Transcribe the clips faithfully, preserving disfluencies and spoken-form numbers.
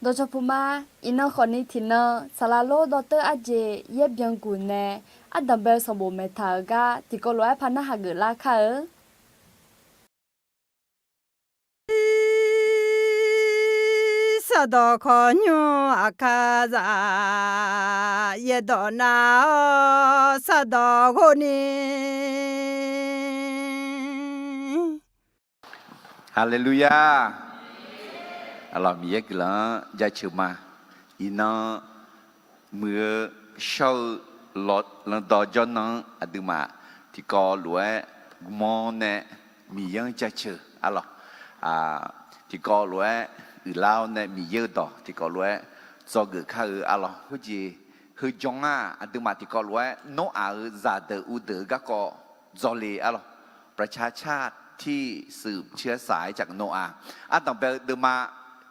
Dawqcawq puq ma. Iqnan khawfni tiqnan saqlaq lor dawrteur arjeq yaer byanguq nae ardanqbae-eu sanqbof maeqtaq-euq gar tiqkawv lof-aer par narhaq geuflar kar-eu. Sardawq khawqnymr aqkar za, yaerdawq nar-awr sardawq ghofni. Haleluya! Arlawq, Miqyaer guiqlanq-anr jaceuq ma. Iqnan muiq-eu shawr-eu lanqdawq jawrnan-anr aqduimaf tiqkawv lof-aer gmawr nae Miqyaer-anr jaceuq arlawq. Tiqkawv lof-aer uiqlar-awr nae Miqyaer-euq dawq tiqkawv lof-aer dzawgeuf kar-eu arlawq. Khoerjeq heujan-aq aqduimaf tiqkawv lof-aer Noraq-euq zaqdeuq uvdeuq-eu garkawv dzawle arlawq. ประชาชาติที่สืบเชื้อสายจากโนอาห์ ardanqbae-eu deuvma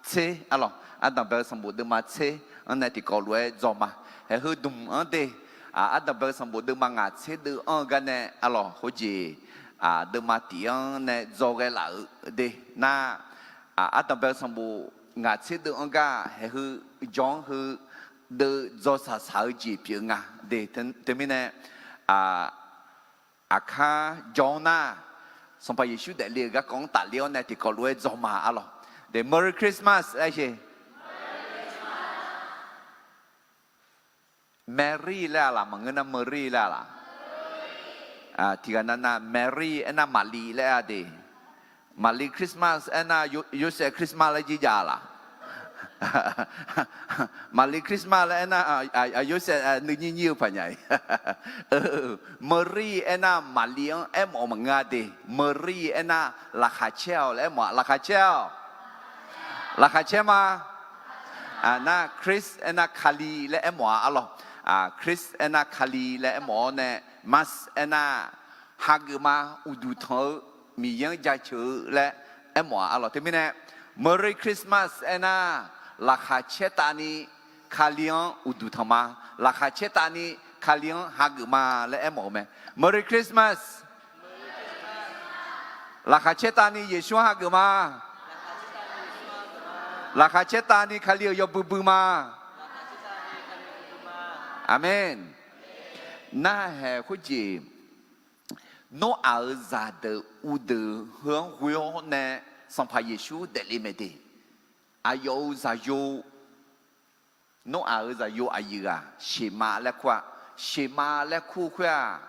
tser arlawq. Ardanqbae-eu sanqbof deuvma tser-anr nae tiqkawv lof-aer dzaw ma. Haeq heu dmq-anr de, ardanqbae-eu sanqbof deuvma ngaq tser deuv-anr-eu gar nae arlawq. Khoerjeq deuvma tif-anr nae dzaw ghae laf-euq de nar, ardanqbae-eu sanqbof ngaq tser deuv-anr gar haeq heu jawr-anr heu deuv dzaw saqsaq-eu jeq pyeuf-eu nga de. Teumirnae aqkar jawr-anr nar, Sanqpaq Yeqsur daefle-euq garkawv-anr tafler-awr nae tiqkawv lof-aer dzaw ma arlawq. De, Merry Christmas aer-eu. Mary laer-a laq, maqngeur nar Merry laer-a laq? Tiqghaq nav nar Mary aernar Maqli laer aer-a de. Maqli Christmas aernar Yo- Yorsaev Christmas laer jir jav-a laq? Maqli Christmas laer aernar Yorsaev nuinyir nyir-eu paq nya-ir. Mary aernar Maqli-anr aermawf-eu maqngeur-a de. Mary aernar laqkhaq caer-awq laer aermawf-a. Laqkhaq caer-awq. Laqkhaq caer ma. Nar Chris aernar Kali laer aermawf-a arlawq. Chris aernar Kali laer aermawf-awr nae, Mas aernar hageuf ma, uqduq tanq-eu, Miqyaer-anr jaceuq-eu laer aermawf-a arlawq. Teumirnae Merry Christmas aernar, laqkhaq caertavni Kali-anr uqduq tanq ma. Laqkhaq caertavni Kali-anr hageuf ma laer aermawf-eu mae. Merry Christmas. Laqkhaq caertavni Yeqsur-anr hageuf ma. Laqkhaq caertavni Kali-euq yawbui bui ma. Aqmeq. Narhaq khoerjeq, Noraq-euq zaqdeuq uvdeuq heu-anr ghoe-awr nae Sanqpaq Yeqsur daefle mae de. Aqyawf-euq zaqyo, Noraq-euq zaqyo aqyuif ghaq Sheqmav laer kur-a. Sheqmav laer kur-eu khoer-aq,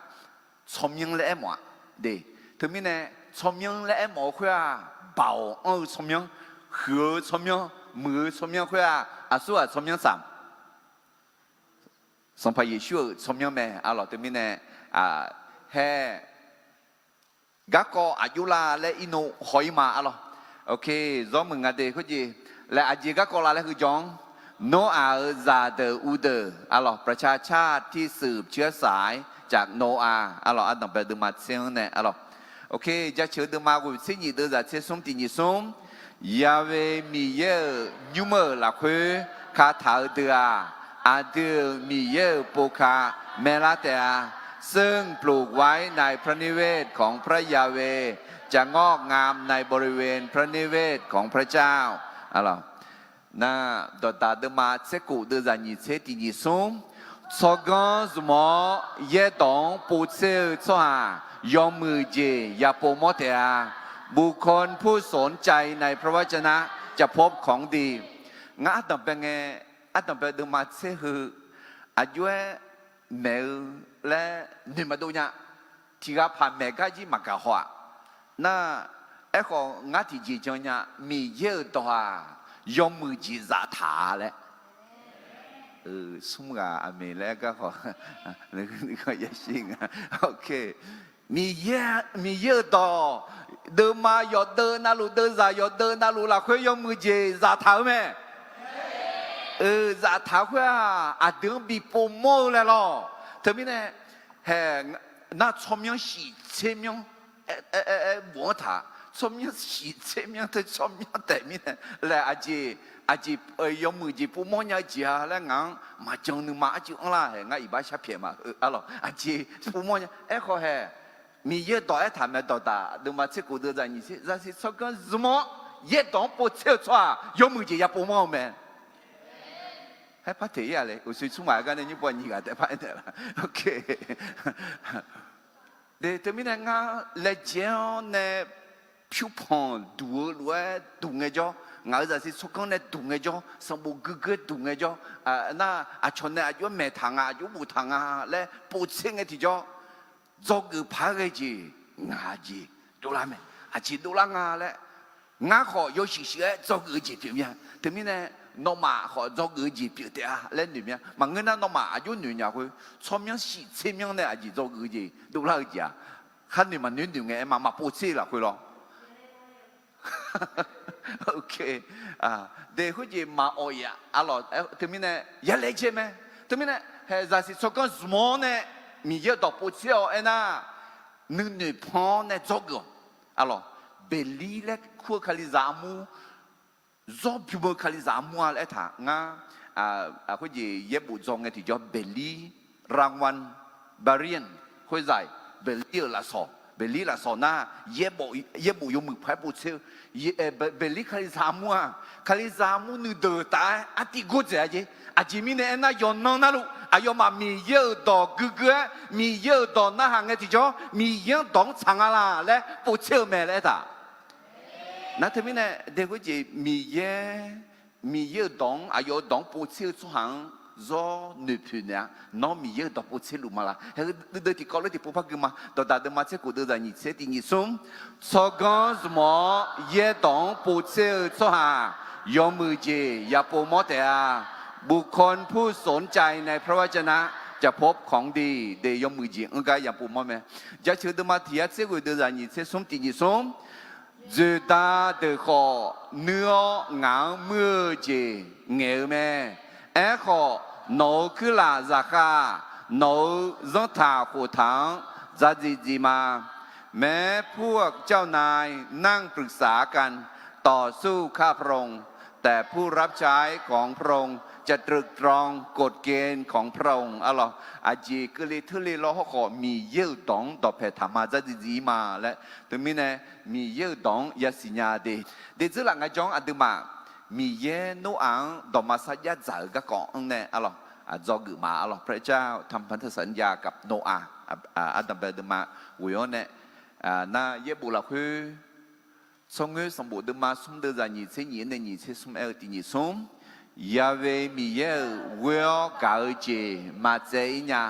tsawrmyanr laer aermawf-a de. Teumirnae tsawrmyanr laer aermawf-eu khoer-aq, baoq anr-eu tsawrmyanr, huiq-eu tsawrmyanr, muiq-eu tsawrmyanr khoer-aq, aqsurghaq tsawrmyanr saq Sanqpaq Yeqsur-euq tsawrmyanr mae arlawq. Teumirnae hae garkawv aqjox la laer irnov haw-ir ma arlawq. Ok, zawr muiq nga de khoerjeq. Laer aqjeq garkawv la laer heu jawr-anr, Noraq-euq zaqdeuq uvdeuq arlawq, ประชาชาติที่สืบเชื้อสายจากโนอาห์ arlawq, ardanqbae deuvma tser-anr nae arlawq. Ok, jaceuq-eu deuvma ghoeq tser nyif deuv zaq tser smr tiq nyif smr. Yahweh Miqyaer-euq nymr-euq lafkhoer kataq-eu deuq-aq, aqdui-euq Miqyaer-euq povka maeqlar taef-a. ซึ่งปลูกไว้ในพระนิเวศของพระยาเวห์ จะงอกงามในบริเวณพระนิเวศของพระเจ้า Nar, dawqdaq deuvma tser kof deuv zaq nyiq tser tiq nyiq smr. Tsawrganr zmq-awr yaerdawq-anr povtser-eu tsawrhaq yawmuiq jeq yapov mawr taef-a. บุคคลผู้สนใจในพระวจนะจะพบของดี Ngar ardanqbae ngae, ardanqbae deuvma tser heu aqjox-aer maeq-eu laer noeq maqdov nya. Tiq ghaq paq maeq gar jir maqgaq haw-aq. Nar, aerkhawf ngar tiqjeq jan nya, Miqyaer-euq dawq-aq, yawmuiq jeq zaftaq-a laer. Smr ghaq aqmeq laer aer gar khawf, yashir nga. Miqyaer-euq dawq, deuvma yawqdeuv navluf, deuvzaq yawqdeuv navluf lafkhoer yawmuiq jeq zaftaq-eu mae. Zaftaq-eu khoer-aq, aqdui-anr bi povmawr-eu laer lawr. Teumirnae, hae, nar tsawrmyanr shiq tser myanr, aer, aer, aer, bof-anr taq, tsawrmyanr shiq tser myanr teu tsawrmyanr taef mirnae, laer aqjeq, aqjeq, yawmuiq jeq povmawr nya-eu jeq-a laer ngaq-anr maqjan nuima arcuiv anrlar hae, ngar iqbax sharpyaeq ma heu arlawq, aqjeq povmawr nya, aerkhawf hae, Miqyaer-euq dawq aertaq mae, dawqdaq deuvma tser kof deuv zaq nyiq tser zaqsiq tsawrganr zmq-awr yaerdawq-anr povtser-eu tsawrhaq yawmuiq jeq yapov mawr-eu mae. Haer par teq-ir-a le, uqshoe tsmr maq-aer gar nae nymr paw nyiq ghaq taef par aernaeq la. Teumirnae ngar laejae-awr nae pyurpanq duq-eu lof-aer duq ngaejawr, ngaq-euq zaqsiq tsawrganr nae duq ngaejawr, sanqbof guigui-aer duq ngaejawr, nar aqcawq nae aqjox-aer maeqtaq nga, aqjox boftaq nga laer povtser ngae tiqjawr, dzawgeuf paq-aer ghae jeq ngaq jeq dovlar mae. Aqjeq dovlar nga laer, ngar khawf yawshuif shuif-aer dzawgeuf-eu jeq pyeuf mir-a. Teumirnae nawmaf khawf dzawgeuf-eu jeq pyeuf taef-a laer noeq mir-a. Maqngeur nar nawmaf aqjox noeq nya khoer, tsawrmyanr shif tser myanr nae aqjeq dzawgeuf-eu jeq dovlar-eu jeq-aq, khar noeq maqnoer noeq ngae aer ma, maqpov tser-eu lafkhoer lawr. Oke. De khoerjeq maqawq-iq-a. Arlawq, teumirnae ya laejae mae. Teumirnae hae zaqsiq tsawrganr zmq-awr nae Miqyaer-euq dawq povtser-awq aernar, nuinoeq pan-awr nae dzawgeuf-awq. Arlawq, Beqlir laer kur-eu Kalizaq armur, zawr bym-eu Kalizaq armur-a laer aertaq ngar, khoerjeq yaerbof dzaw ngae tiqjawr Beqlir, Rawan, Barian, khoerzaq-iq Beqlir-euq lafsawq, Beqlir lafsawq nar, yaerbof yawmuiq paq-aer povtser-eu, Beqlir Kalizaq armur-aq, Kalizaq armur nuideuq taf-aer artiv gordzaeq-a jeq. Aqjeq mirnae aernar, yawqnan navluf aqyawfmaf Miqyaer-euq dawq guigui-aer, Miqyaer-euq dawq narhaq ngae tiqjawr, Miqyaer-anr dawq-anr tsaq nga laq laer povtser-eu mae laer aertaq. Nar teumirnae de khoerjeq Miqyaer, Miqyaer-euq dawq-anr, aqyawf-euq dawq-anr povtser-eu tsawrhaq-anr zawr noeqpoeq naeq-a. Nawr Miqyaer-euq dawq povtser luf ma laq? Haeq-eu duidui tiqkawv lof tiqpov par gui ma. Dawqdaq deuvma tser khof deuv zaqnyiq tser tiq nyiq smr. Tsawrganr zmq-awr yaerdawq-anr povtser-eu tsawrhaq yawmuiq jeq yapov mawr taef-a. บุคคลผู้สนใจในพระวจนะจะพบของดี de yawmuiq jeq-anr gar yapov mawr mae. Jaceuq deuvma tiq yar tser ghoeq deuv zaqnyiq tser smr tiq nyiq smr. Dzoeqda deuq khawf nuir-awr ngaq-anr muir-eu jeq ngaeq-eu mae. Aerkhawf, nawq-euq kuirlaf zaqkhav-aq, nawq-euq zanrtaq khoftaq-anr dzardziv dziv ma. แม้พวกเจ้านายนั่งปรึกษากันต่อสู้ข้าพระองค์ แต่ผู้รับใช้ของพระองค์จะตรึกตรองกฎเกณฑ์ของพระองค์ Arlawq, aqjeq keuvle teurle lawr hawrkhawf, Miqyaer-euq dawq-anr dawqpaeq taq ma, dzardziv dziv-ir ma laer. Teumirnae, Miqyaer-euq dawq-anr yasiq nya de. Dedzeur laf ngaejawr-anr aqduimaf Miqyaer Noraq-anr dawqma sarjax dzaq-eu garkawv-anr nae arlawq, dzawgeuf ma arlawq. พระเจ้าทำพันธสัญญากับโนอาห์ Ardanqbae deuvma ghoe-awr nae, nar yaerbof lafkhoer, tsawrngoer sanqbof deuvma smr deuv zaqnyiq tser nyiq-anr nae nyiq tser smr aer-eu tiq nyiq smr. Yahweh Miqyaer-euq ghoer-awr gaq-eu jeq maqtsaev-ir nya.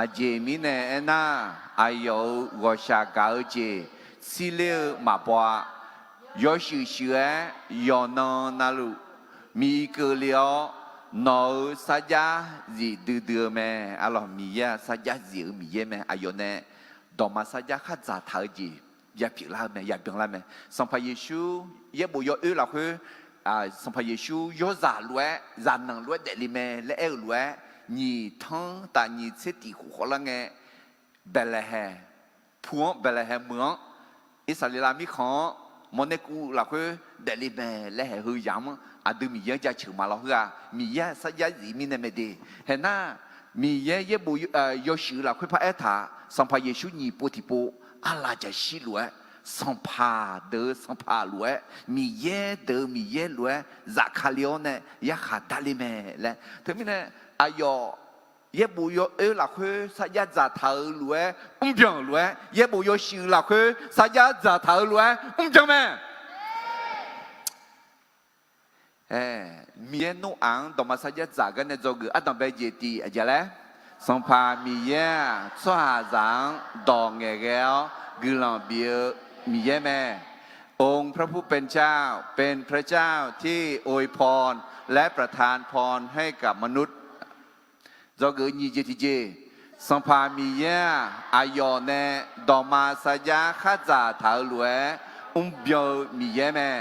Aqjeq mirnae aernar, aqyawf-euq ghawqshaq gaq-eu jeq tsirler-eu maqbaw-a. Yawshuif shuif-aer yawqnan navluf miqi keuvle-awr, nawq-euq sarjax zif duidui-eu mae. Arlawq, Miqyaer-aq sarjax zif-eu Miqyaer mae. Aqyawf nae dawqma sarjax khar dzaqtaq-eu jeq yapyeuf lar-eu mae, yabyan lar mae. Sanqpaq Yeqsur yaerbof yawoer lafkhoer, Sanqpaq Yeqsur yawrzaq lof-aer, zaqnanq lof-aer daefle mae laer aer-eu lof-aer, nyiq tanr taf nyiq tser tiq khof khawf lar ngae, Baeqlaeqhaeq pu-anr, Baeqlaeqhaeq meuq-anr, Irsaqleqlav mirkhanq-anr mawrnae kuv lafkhoer daefle mae laer haeq heu yamq-anr aqdui Miqyaer-anr jaceuq ma lawr. Heu-aq Miqyaer-aq sarjax zif mirnae mae de. Haeq nar, Miqyaer yaerbof yawshuif lafkhoer par aertaq, Sanqpaq Yeqsur nyiq pov tiqpov arlaf jaqshir lof-aer, sanqpaq deuq-eu Sanqpaq lof-aer, Miqyaer deuq-eu Miqyaer lof-aer zafkale-awr nae yarkhaq darle mae laer. Teumirnae, aqyawf yaerbof yawoer lafkhoer sarjax dzaqtaq-euq lof-aer mrbyan-euq lof-aer, yaerbof yawshuif lafkhoer sarjax dzaqtaq-euq lof-aer mrbyan mae. Miqyaer Noraq-anr dawqma sarjax dzaq gar nae dzawgeuf ardanqbae jeq tiq aqjeq laer, Sanqpaq Miqyaer-aq, tsawrhaqzaq-anr dawq ngaeqghae-awr guiqlanq bif-eu Miqyaer mae. องค์พระผู้เป็นเจ้าเป็นพระเจ้าที่อวยพรและประทานพรให้กับมนุษย์ Dzawgeuf nyiq jeq tiqjeq, Sanqpaq Miqyaer-aq, aqyawf nae dawqma sarjax khar dzaqtaq-euq lof-aer mrbyan-eu Miqyaer mae.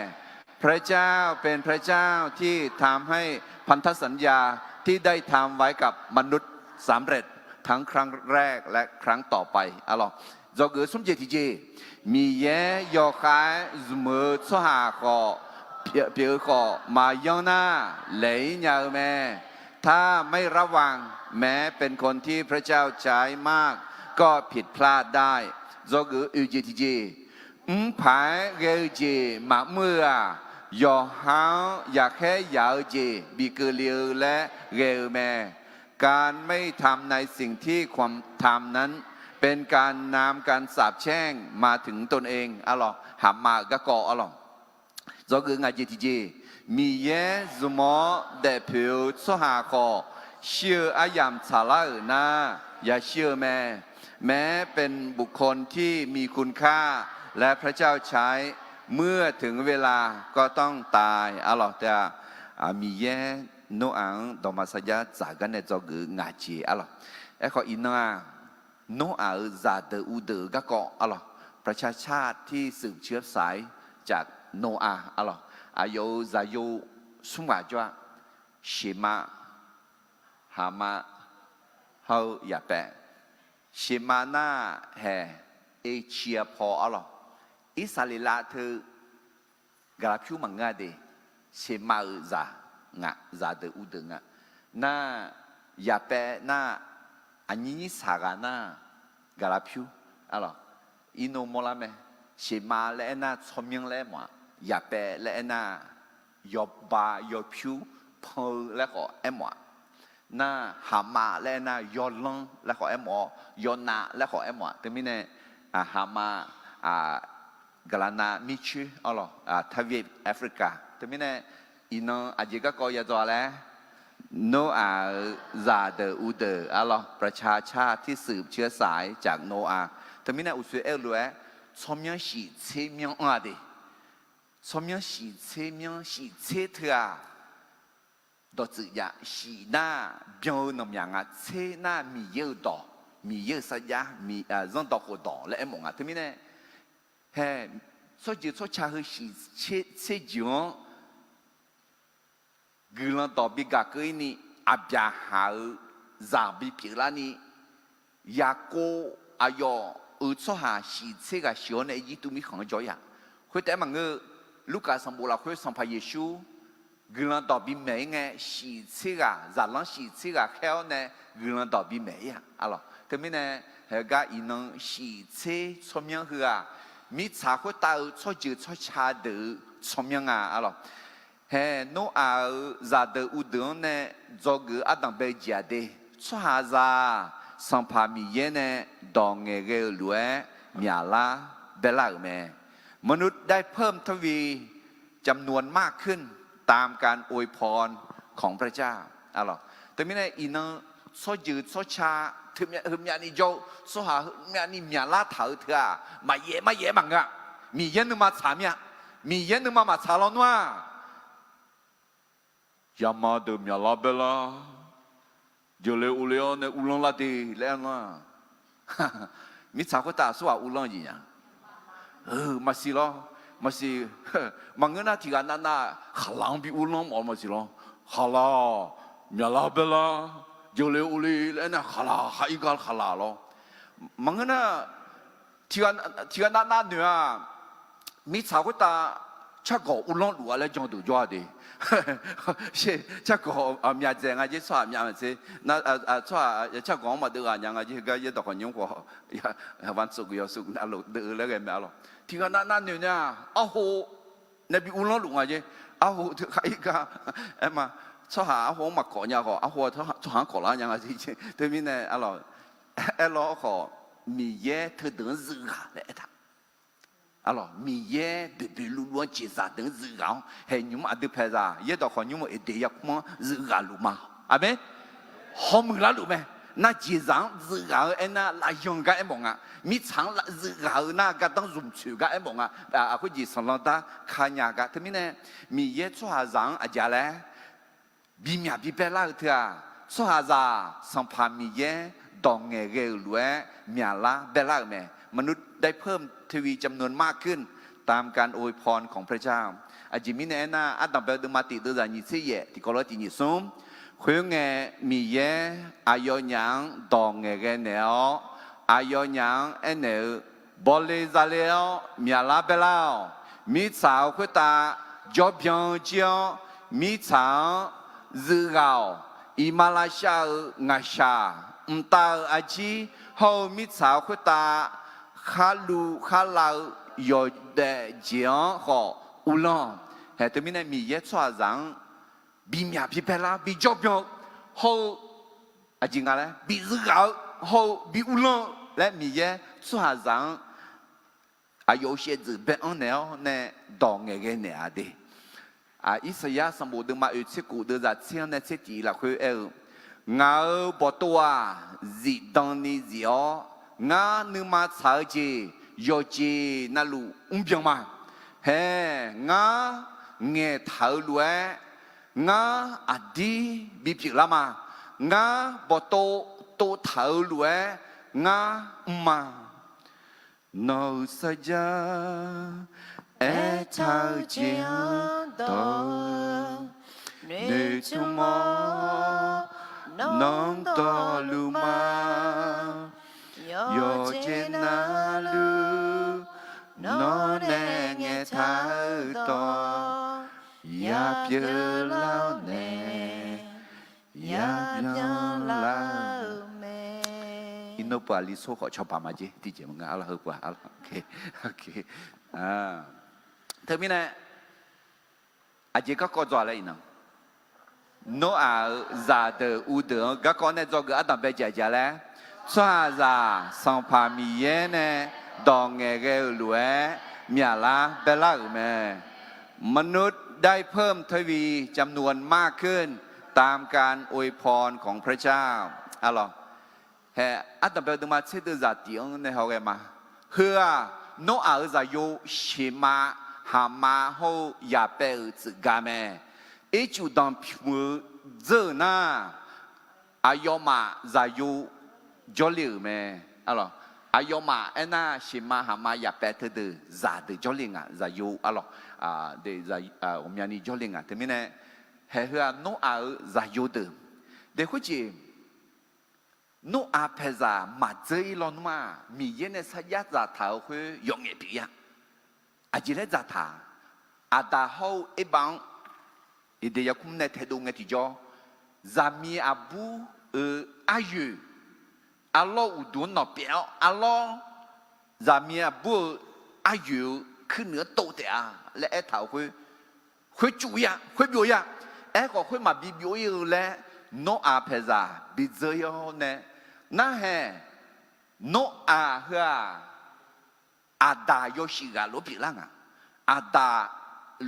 พระเจ้าเป็นพระเจ้าที่ทำให้พันธสัญญาที่ได้ทำไว้กับมนุษย์สำเร็จทั้งครั้งแรกและครั้งต่อไป Arlawq, dzawgeuf smr jeq tiqjeq, Miqyaer yawkhav-aer zmq-eu tsawrhaq khawf, pyeuf-eu khawf maqyanr nar, laeq-ir nya-eu mae. ถ้าไม่ระวัง แม้เป็นคนที่พระเจ้าใช้มาก ก็ผิดพลาดได้ Dzawgeuf oeq jeq tiqjeq, mr paq-aer ghae-eu jeq maqmr-eu-aq, yawqha-anr yaqkhaer yaq-eu jeq bikeuvle-eu laer ghae-eu mae. การไม่ทำในสิ่งที่ควรทำนั้น เป็นการนำการสาปแช่งมาถึงตนเอง arlawq, haqma-euq garkawv arlawq. Dzawgeuf ngaq jeq tiqjeq, Miqyaer zmq-awr daefpoeq-eu tsawrhaq khawf, shir-eu aryamq tsaqlar-euq nar, yashir-eu mae. แม้เป็นบุคคลที่มีคุณค่า และพระเจ้าใช้ เมื่อถึงเวลาก็ต้องตาย arlawq. Teu-aq, Miqyaer Noraq-anr dawqma sarjax dzaq gar nae dzawgeuf-eu ngaq jeq arlawq. Aerkhawf iqnan-aq, Noraq-euq zaqdeuq uvdeuq-eu garkawv arlawq, ประชาชาติที่สืบเชื้อสายจากโนอาห์ arlawq. Aqyawf-euq zaqyo smr ghaq jawr-a, Sheqmav, Haqmav, hawr-eu Yaqpaev. Sheqmav nar haeq Erciq-a paw arlawq. Irsaqleqlav teu gaqlaq pyur maqngeur-a de. Sheqmav-euq zaq nga, zaqdeuq uvdeuq nga. Nar, Yaqpaev nar, aqnyir nyir saq ghaq nar, gaqlaq pyur arlawq, irnov mawrlar mae. Sheqmav laer aernar tsawrmyanr laer aermawf-a. Yaqpaev laer aernar, yawba yawpyur pan-eu laer khawf aermawf-a. Nar, Haqmav laer aernar, yawlanr laer khawf aermawf-awr, yawnav laer khawf aermawf-a. Teumirnae, Haqmav, gaqlaqnav mircoer arlawq, ทวีป Africa. Teumirnae, iqnan aqjeq garkawv ya dzaw-a laer, Noraq-euq zaqdeuq uvdeuq arlawq, ประชาชาติที่สืบเชื้อสายจากโนอาห์. Teumirnae uqshoe aer-eu lof-aer, tsawrmyanr shiqtser myanr anr-a de. Tsawrmyanr shiqtser myanr shiqtser teu-aq, dawqtsuif jav shiq nar, byan-eu nanqmyaq nga. Tser nar Miqyaer-euq dawq, Miqyaer-euq sarjax, zanrdawq khofdawq laer aermawf nga. Teumirnae, hae, tsawrjeuq tsawrca heu shiq tser jeuq-anr guiqlanq dawq bi gaq keuv-ir ni, Aqbyaqhaq-euq zaq bipyeuf larni, Yaqkov aqyawf-euq tsawrhaq shiq tser ghaq sheuq-awr nae Irjirtuv mirkhanq-anr jawr-ir-aq. Khoertaef-aer maqngeur, Lurkaf sanqbof lafkhoer Sanqpaq Yeqsur guiqlanq dawq bimaeq-ir ngae, shiq tser ghaq, zaqlanr shiq tser ghaq khaer-awr nae guiqlanq dawq bimaeq-ir-aq arlawq. Teumirnae, heugar iqnan shiq tser tsawrmyanr heu-aq, mirtsaq khoertav-euq tsawrjeuq tsawrca deuq-eu tsawrmyanr nga arlawq. Hae, Noraq-euq zaqdeuq uvdeuq-anr nae dzawgeuf ardanq bae-eu jeq-aq de, tsawrhaqzaq-aq, Sanqpaq Miqyaer nae dawq ngaeqghae-eu lof-aer myaqlar baelar-euq mae. มนุษย์ได้เพิ่มทวีจำนวนมากขึ้นตามการอวยพรของพระเจ้า arlawq. Teumirnae iqnan tsawrjeuq tsawrca teu heumyav ni jawr-eu tsawrhaq heumyav ni myaqlar taq-eu teu-aq, maqyaef maryaef-aer maqngeur-a. Miqyaer nuima tsaq mir-a. Miqyaer nuima maqtsaq lawnmr-aq, yama deuq myaqlar baerlar, jeuqle ovle-awr nae uvlanr lar de laer aer nar, mirtsaq khoertav aqsurghaq uvlanr-eu jeq nya. Maqsiq lawr, maqsiq. Maqngeur nar tiqghaq navnav khaqlaq-anr bi uvlanr mawf-eu maqsiq lawr. Khaqlaq-awq, myaqlar baerlar, jeuqle ovle laer aer nar khaqlaq, khaq-ir gar khaqlaq lawr. Maqngeur nar, tiqghaq navnav noeq-aq, mirtsaq khoertav cargawq uvlanr luf-a laer jan deuq jawr-a de. Cargawq myaqdzaeq nga jer, tsawrhaq myaq maqtser. Tsawrhaq cargawq-anr maqdeuv ghaq nya nga jer, heugar yaerdawq khawf nymr khawf, วันศุกร์ yawsuf navluf deuv-eu laer ghae mae arlawq. Tiqghaq navnav noeq nar-aq, arho nae bi uvlanr luf nga jer. Arho teu khaq-ir gar aer ma. Tsawrhaq arho-anr maqkawf nya khawf, arho tsawrhaq-anr kawf lar nya nga jer. Teumirnae arlawq, aerlawr khawf, Miqyaer teudeuq-anr zuif ghaq laer aertaq. Arlawq, Miqyaer boeqboeq luvluv-anr jeqzaq deuq-anr zuif ghaq-awr, haeq nymq-mr aqdui paeqzaq yaerdawq khawf nymr-eu Eqdeq yarkmr-anr zuif ghaq luf ma. Aqmeq. Hawmuiq larluf mae. Nar jeqzaq-anr zuif ghaq-eu aernar lavyan gar aermawf nga. Mirtsaq-anr zuif ghaq-eu nar gardanr zmq tsoeq gar aermawf nga. Khoerjeq sanqlanq dar ka nya gar. Teumirnae, Miqyaer tsawrhaqzaq-anr aqjeq laer bimyaq bibae lar-eu teu-aq, tsawrhaqzaq Sanqpaq Miqyaer dawq ngaeqghae-euq lof-aer myaqlar baelar-euq mae. มนุษย์ได้เพิ่มทวีจำนวนมากขึ้นตามการอวยพรของพระเจ้า Aqjeq mirnae aernar, ardanq bae-eu deuvma tiq deuvzaq nyiq tser yaef tiqkawv lof-aer tiq nyiq smr. Khoerngae, Miqyaer aqyawfnyaf-anr dawq ngaeqghae naeq-awr, aqyawfnyaf-anr aernaeq-eu, Bawle zale-awr myaqlar baelar-awq. Mirtsaq-euq khoertav jawrbyan-eu jir-awr, mirtsaq-anr zuif ghaq-awq. Iqmalavshav-eu shaq-eu ngaqshaq, mqtav-eu arjir hawr-eu mirtsaq-euq khoertav kharluv kharlav-eu yawdaef jeq-anr khawf uvlanr-awq. Teumirnae Miqyaer tsawrhaqzaq-anr bimyaq bibaelar bijawr byan-eu hawr-eu, aqjeq nga laer bizuir ghaq-eu hawr-eu bi uvlanr-eu laer Miqyaer tsawrhaqzaq-anr aqyawf-euq shaevdzeuf bae-anr naeq-awr nae dawq ngaeqghae naeq-a de. Irsaqyar sanqbof deuvma oeq tser kof deuvzaq tser-anr nae tser tif lafkhoer aer-eu, ngaq-euq bawqtov-aq zifdan ni zif-awr, ngar nuima tsaq-eu jeq yawqjeq navluf mrbyan ma. Hae, ngar ngaeqtaq-eu lof-aer ngar aqdir bipyeuf lar ma. Ngar bawqtov tovtaq-eu lof-aer ngar mr ma. Nawq-euq sarjax aertaq-eu jeq-anr dawq-eu noeqtmq-awr, nawq-anr dawqluf ma. Yawqjeq navluf nawr nae ngaeqtaq-eu dawq ya pyeuflar-awr nae ya byanlar-eu mae. Iqnan pov-aq li sor khawf cawba ma jer tiqjeq maqnga arlawr heu pov-aq arlawr. Teumirnae aqjeq garkawv dzaw laer iqnan, Noraq-euq zaqdeuq uvdeuq-anr garkawv nae dzawgeuf ardanqbae jaqjaq laer, tsawrhaqzaq Sanqpaq Miqyaer nae dawq ngaeqghae-euq lof-aer myaqlar baelar-euq mae. มนุษย์ได้เพิ่มทวี จำนวนมากขึ้น ตามการอวยพรของพระเจ้า arlawr. Hae, ardanqbae deuvma tser deuvzaq tif-anr nae hawghae ma. Heu-aq, Noraq-euq zaqyo sheqma haqma hawr-eu yaqpaev-euq tsuif ga mae. Ircuf danqpymq-eu dzeur-euq nar, aqyawfmaf zaqyo jawrle-euq mae. Aqyawfmaf aernar, sheqma haqma yaqpaev teudeuq zaqdeuq jawrle nga, zaqyo arlawr. Ghawqmyani jawrle nga. Teumirnae, hae heu-aq Noraq-euq zaqyo deuq. De khoerjeq, Noraq paeqzaq maqdzeur-ir lawnmr-aq, Miqyaer nae sarjax dzaqtaq-euq khoer yawf ngaef pyeuf-ir-a. Aqjeq laer dzaqtaq-a, Aqdaq hawr-eu Erbav-anr Eqdeq yarkmr nae taedov ngae tiqjawr, zaqmiq aqbur-euq aryoeq, arlawr uqduq-anr nawq pyaeq-awr arlawr, zaqmiq aqbur-euq aryoeq-eu kuirnuiq-anr tov taef-a laer aertaq-euq khoer, khoer cuf-ir-a, khoer byov-ir-a. Aerkhawf khoer maqbi byov-ir-eu laer Noraq paeqzaq bidzeur-ir-awr nae, narhae Noraq heu-aq, Aqdaq yawshuif ghaq lof-aer pyeuflar nga. Aqdaq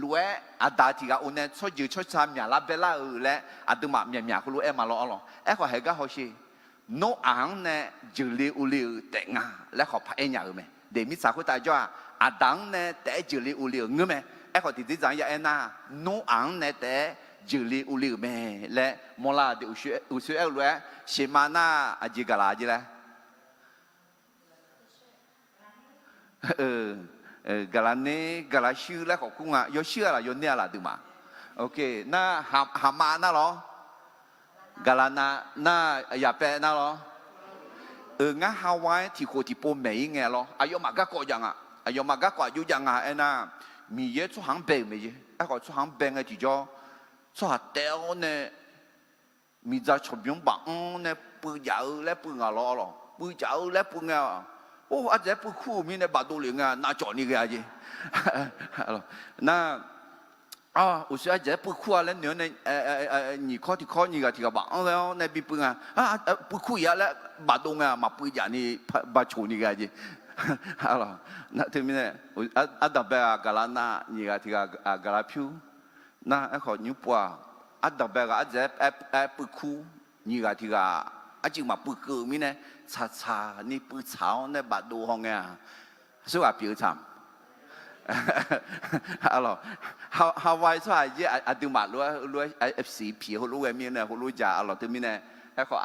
lof-aer, Aqdaq tiq ghaq of nae tsawrjeuq tsawrca myaqlar baelar-eu laer aqduimaf myaqmyaq heulof-aer ma lawr arlawr. Aerkhawf haeq gar hawsher, Noraq-anr nae jeuqle uvle-euq taef nga laer khawf paq-aer nya-euq mae. De mirtsaq khoertav jawr-aq, Aqdaq-anr nae taef-aer jeuqle uvle-euq ngeur mae. Aerkhawf tiqdzer dzaq-anr ya aernar, Noraq-anr nae taef-aer jeuqle uvle-euq mae laer mawrlar-eu de. Uqshoe aer-eu lof-aer sheqma nar aqjeq gaqlaq jeq laer gaqlaq ner gaqlaq shuir laer khawf kur nga. Yawshuir-a laf yawner-a laf aqduimaf? Nar haqma nar lawr. Gaqlaq nav nar yaqpaev nar lawr. Euq ngar hawa-aer tiqkhof tiqpov maeq-ir ngae lawr. Aqyawfmaf garkawv jav nga. Aqyawfmaf garkawv aqjox jav nga aernar, Miqyaer tsawrhaq-anr bae-euq mae jeq. Aerkhawf tsawrhaq-anr bae ngae tiqjawr, tsawrhaq taef-awr nae miqdzaq cawqbymr baf-anr nae puiv jaf-eu laer puiv nga lawr arlawr. Puiv jaf-eu laer puiv ngae-aq, or, ardzaeq-aer puiv kur-euq mirnae bafdov lef ngae-aq, navcawv ni ghae-a jeq. Nar, uqshoe ardzaeq-aer puiv kur-a laer noeq-awr nae, nyiq kawr tiq kawr nyiq ghaq tiq ghaq baf-anr ghae-awr nae bipuiv nga. Puiv kur-iq-a laer bafdov ngae-aq, maqpuiv jaf ni, bacoq ni ghae-a jeq. Teumirnae, ardanqbae ghaq gaqlaq nav nyiq ghaq tiq ghaq gaqlaq pyur. Nar aerkhawf nymr pov-aq, ardanqbae ghaq ardzaeq-aer puiv kur, nyiq ghaq tiq ghaq arcuiv maqpuiv keuv-eu mirnae, tsaqtsaq ni puiv tsaq-awr nae bafdov haw ngae-aq, aqsurghaq pyeuf-eu tsaq. Hawaii tsawrhaq yaer aqduimaf lof-aer lof-aer siq piq heulof ghae mirnae heulof ja arlawr. Teumirnae aerkhawf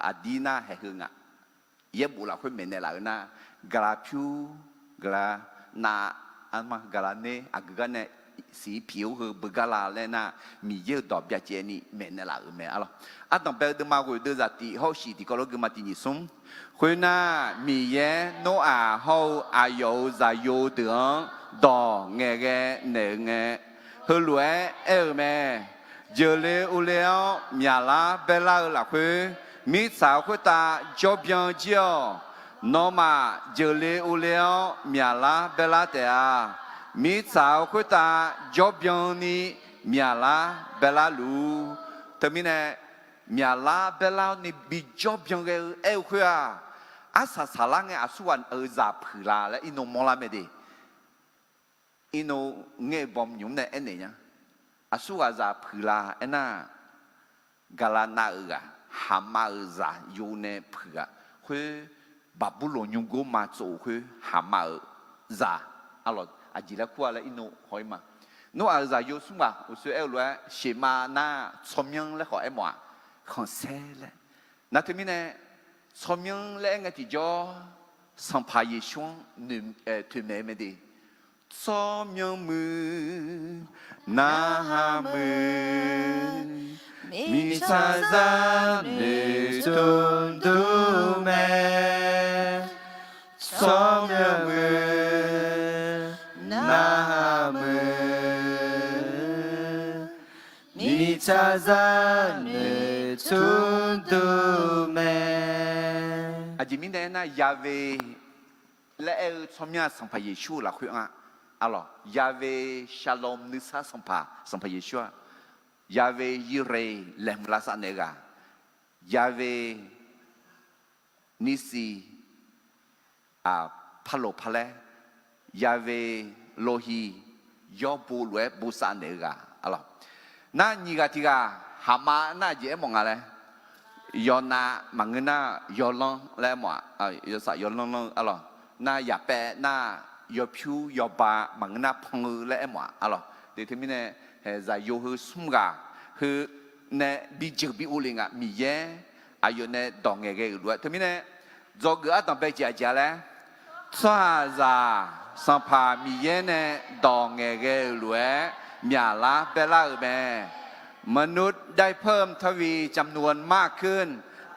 aqdir nar haeq heu nga. Yaerbof lafkhoer maeqnaeq laf-eu nar, gaqlaq pyur, gaqlaq nav, arma gaqlaq ner aqgeu gar nae siq piq-awr heu beugar la laer nar, Miqyaer-euq dawq byacaevni maeqnaeq laf-euq mae arlawr. Ardanqbae-eu deuvma ghoeq deuvzaq tif hawr-eu shiq tiqkawv lof geuma tiq nyiq smr. Khoernar, Miqyaer Noraq hawr-eu aqyawf-euq zaqyo deuq-anr dawq ngaeqghae naeq-eu ngae, heulof-aer aer-eu mae. Jeuqle uvle-awr myaqlar baerlar-eu lafkhoer, mirtsaq khoertav jawrbyan jir-awq. Nawmaf jeuqle uvle-awr myaqlar baerlar taef-a. Mirtsaq-eu khoertav jawrbyan ni myaqlar baelar luf-ur. Teumirnae, myaqlar baelar-awr ni bijawr byan ghae-eu aer-eu khoer-aq, arsaq saqlar ngae aqsurghaq-euq zaq puiq la laer irnov mawrlar mae de. Irnov ngaer-eu bawmq nymq-mr nae aernaeq nya. Aqsurghaq zaq puiq la aernar, gaqlaqnav-euq ghaq, Haqmav-euq zaqyo nae puiq ghaq khoer, Baqburloq nymrgor ma tsov-euq khoer Haqmav-euq zaq, arlawq aqjeq laer kur-a laer irnov haw-ir ma. Nawr-aq-euq zaqyo smr ghaq uqshoe aer-eu lof-aer sheqmav nar tsawrmyanr laer khawf aermawf-aq, khanqsaer laer. Nar teumirnae, tsawrmyanr laer aer ngae tiqjawr, Sanqpaq Yeqsur-anr toeqmaeq-eu mae de. Tsawrmyanr muiq, narhaq muiq, mirtsaqzaq noeqtmq dur mae. Tsawrmyanr muiq, narhaq muiq, mirtsaqzaq noeqtmq dur mae. Aqjeq mirnae aernar, Yahweh laer aer-eu tsawrmyanr-aq Sanqpaq Yeqsur-euq lafkhoer nga. Arlawq, Yahweh Shalom nuisar Sanqpaq, Sanqpaq Yeqsur-aq, Yahweh Yireh laeqhmq lavsav naeq-eu ghaq, Yahweh Nissi, parloq parlaer, Yahweh Rohi, yawr bo lof-aer bosav naeq-eu ghaq, arlawq. Nar nyiq ghaq tiq ghaq, Haqmav nar aqjeq aermawf nga laer, yawnav maqngeur nar yawlanr laer aermawf-aq, yawsaf yawlanr lanr-eu, arlawq. Nar yaqpaev nar yawpyur yawba maqngeur nar pan-eu laer aermawf-aq, arlawq. De teumirnae, zaqyo heu smr ghaq heu nae bijeuq bi ov le nga, Miqyaer aqyawf nae dawq ngaeqghae-euq lof-aer. Teumirnae, dzawgeuf ardanq bae jeq aqjeq-a laer, tsawrhaqzaq Sanqpaq Miqyaer nae dawq ngaeqghae-euq lof-aer myaqlar baelar-euq mae. มนุษย์ได้เพิ่มทวีจำนวนมากขึ้น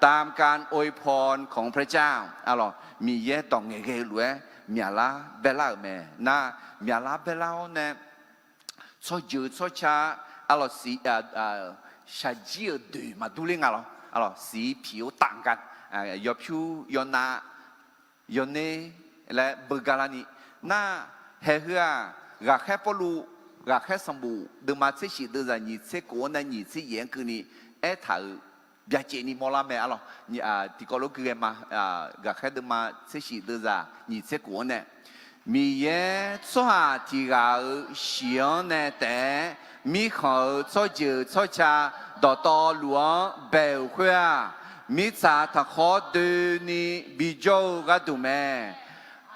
ตามการอวยพรของพระเจ้า Arlawq, Miqyaer dawq ngaeqghae-eu lof-aer myaqlar baelar-euq mae. Nar, myaqlar baelar-awr nae, tsawrjeuq tsawrca, arlawq, siq, shaqjir-euq doeq maqdur ler nga lawr. Arlawq, siq piq-eu taf nga, yawpyur yawnav yawner laer beugar larni. Nar, haeq heu-aq, ghaqkhaer Pawrluv, ghaqkhaer sanqbof deuvma tser shif deuvzaq nyiq tser kof-anr nae nyiq tser yaef-anr keuvni aertaq-euq byacaevni mawrlar mae, arlawq. Tiqkawv lof gui ghae ma, ghaqkhaer deuvma tser shif deuvzaq nyiq tser kof-anr nae, Miqyaer tsawrhaq tiq ghaq-euq shiq-anr nae taef-aer mirkhanq-euq tsawrjeuq tsawrca dawqtawvluf-anr bae-euq khoer-aq, mirtsaq taqkhawr doeni bijawr-eu gharduq mae.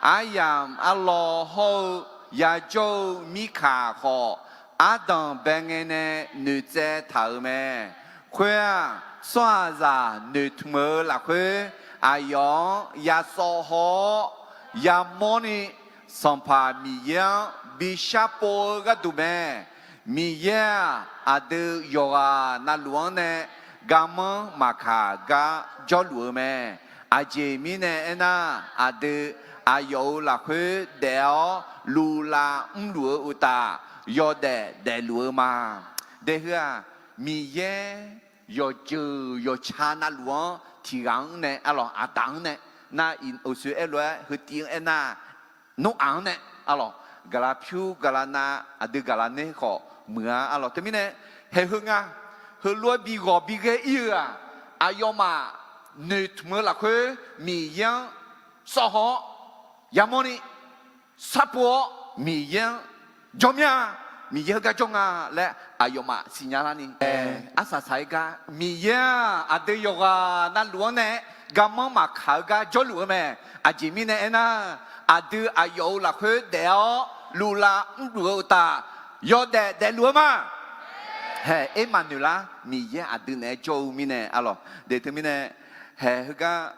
Aryamq arlawr hawr-eu yajawr-eu mirkaq khawf, ardanq bae ngae nae noeqtsaev taq-euq mae. Khoer-aq, tsawrhaqzaq noeqtmq-eu lafkhoer, aqyawf-anr yasawv haw-awr yamawrni, Sanqpaq Miqyaer-anr bi sharpov-eu gharduq mae. Miqyaer-aq, aqdui yawqghaq navluf-anr nae garmanr maqkaq gar jawrluf-eu mae. Aqjeq mirnae aernar, aqdui aqyawf-euq lafkhoer daef-awr luvlav mrluf-eu uqtaf, yawdaef daefluf-eu ma. Daefheu-aq, Miqyaer yawqjeuq yawqca navluf-anr tiq ghaq-anr nae, arlawq, aqdaq-anr nae, nar, uqshoe aerlof-aer heutiv-anr aernar, nmr aq-anr nae, arlawq, gaqlaq pyur gaqlaq nav, aqdui gaqlaq ner khawf muiq-a, arlawq. Teumirnae, haeq heu nga, heulof-aer bi ghawq bi ghae ir-eu-aq, aqyawfmaf noeqtmq-eu lafkhoer Miqyaer-anr sawv haw-awr, yamawrni, sharpov-awr Miqyaer-anr jawr mir-a, Miqyaer heugar jawr nga laer aqyawfmaf siqnya larni, arsaq saq-aer gar Miqyaer-aq, aqdui yawqghaq navluf-anr nae garmanr maqkaq-eu gar jawrluf-eu mae. Aqjeq mirnae aernar, aqdui aqyawf-euq lafkhoer daef-awr luvlav mrluf-eu uqtaf, yawdaef daefluf-eu ma. Haeq, ermaf noeqlar, Miqyaer aqdui naeq-aer jawr-eu mirnae, arlawq. De teumirnae, haeq heugar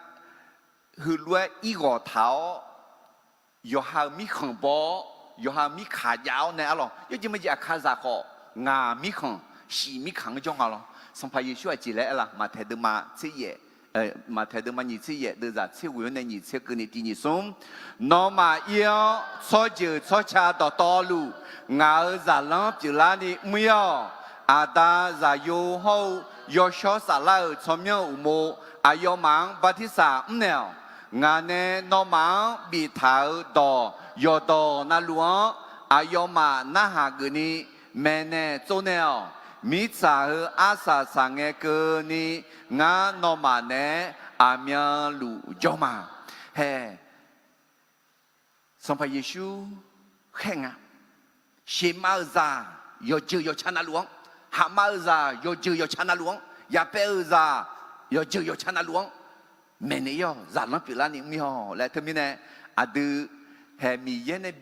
heulof-aer irghawq taq-awr, yawqha-euq mirkhanq baw-awr, yawqha-euq mirkaq jav-awr nae, arlawq, yawjeq majeq aqkazaq khawf, ngaq mirkhanq, shiq mirkaq-anr jawr nga lawr. Sanqpaq Yeqsur aqjeq laer aer-a, Maqtaeq deuvma tser yaef, Maqtaeq deuvma nyiq tser yaef deuvzaq tser ghoeq-anr nae nyiq tser keuvni tiq nyiq smr, nawmaf ir-awr tsawrjeuq tsawrca dawqtawvluf, ngaq-euq zaqlanr pyeuflarni mr ir-awq. Aqda, Zaqyo hawr-eu Yawshawr Saflar-euq tsawrmyanr-euq uqmov, aqyawfmaf-anr bartirsaq mrnaeq-awq. Ngaq nae nawmaf-anr biftaq-euq dawq yawqdawq navluf-anr aqyawfmaf narhaq geufni maeqnaeq tsovnaeq-awq. Mirtsaq heu arsaq saqngae keuvni, ngar nawmaf naeq-aer aqmyanluf jawr ma. Hae, Sanqpaq Yeqsur khaer nga. Sheuqmav-euq zaq yawqjeuq yawqca navluf-anr, haqmav-euq zaq yawqjeuq yawqca navluf-anr, yaqpaev-euq zaq yawqjeuq yawqca navluf-anr maeqnaeq ir-awq. Zaqlanr pyeuflarni mr ir-awq laer teumirnae, aqdui hae Miqyaer nae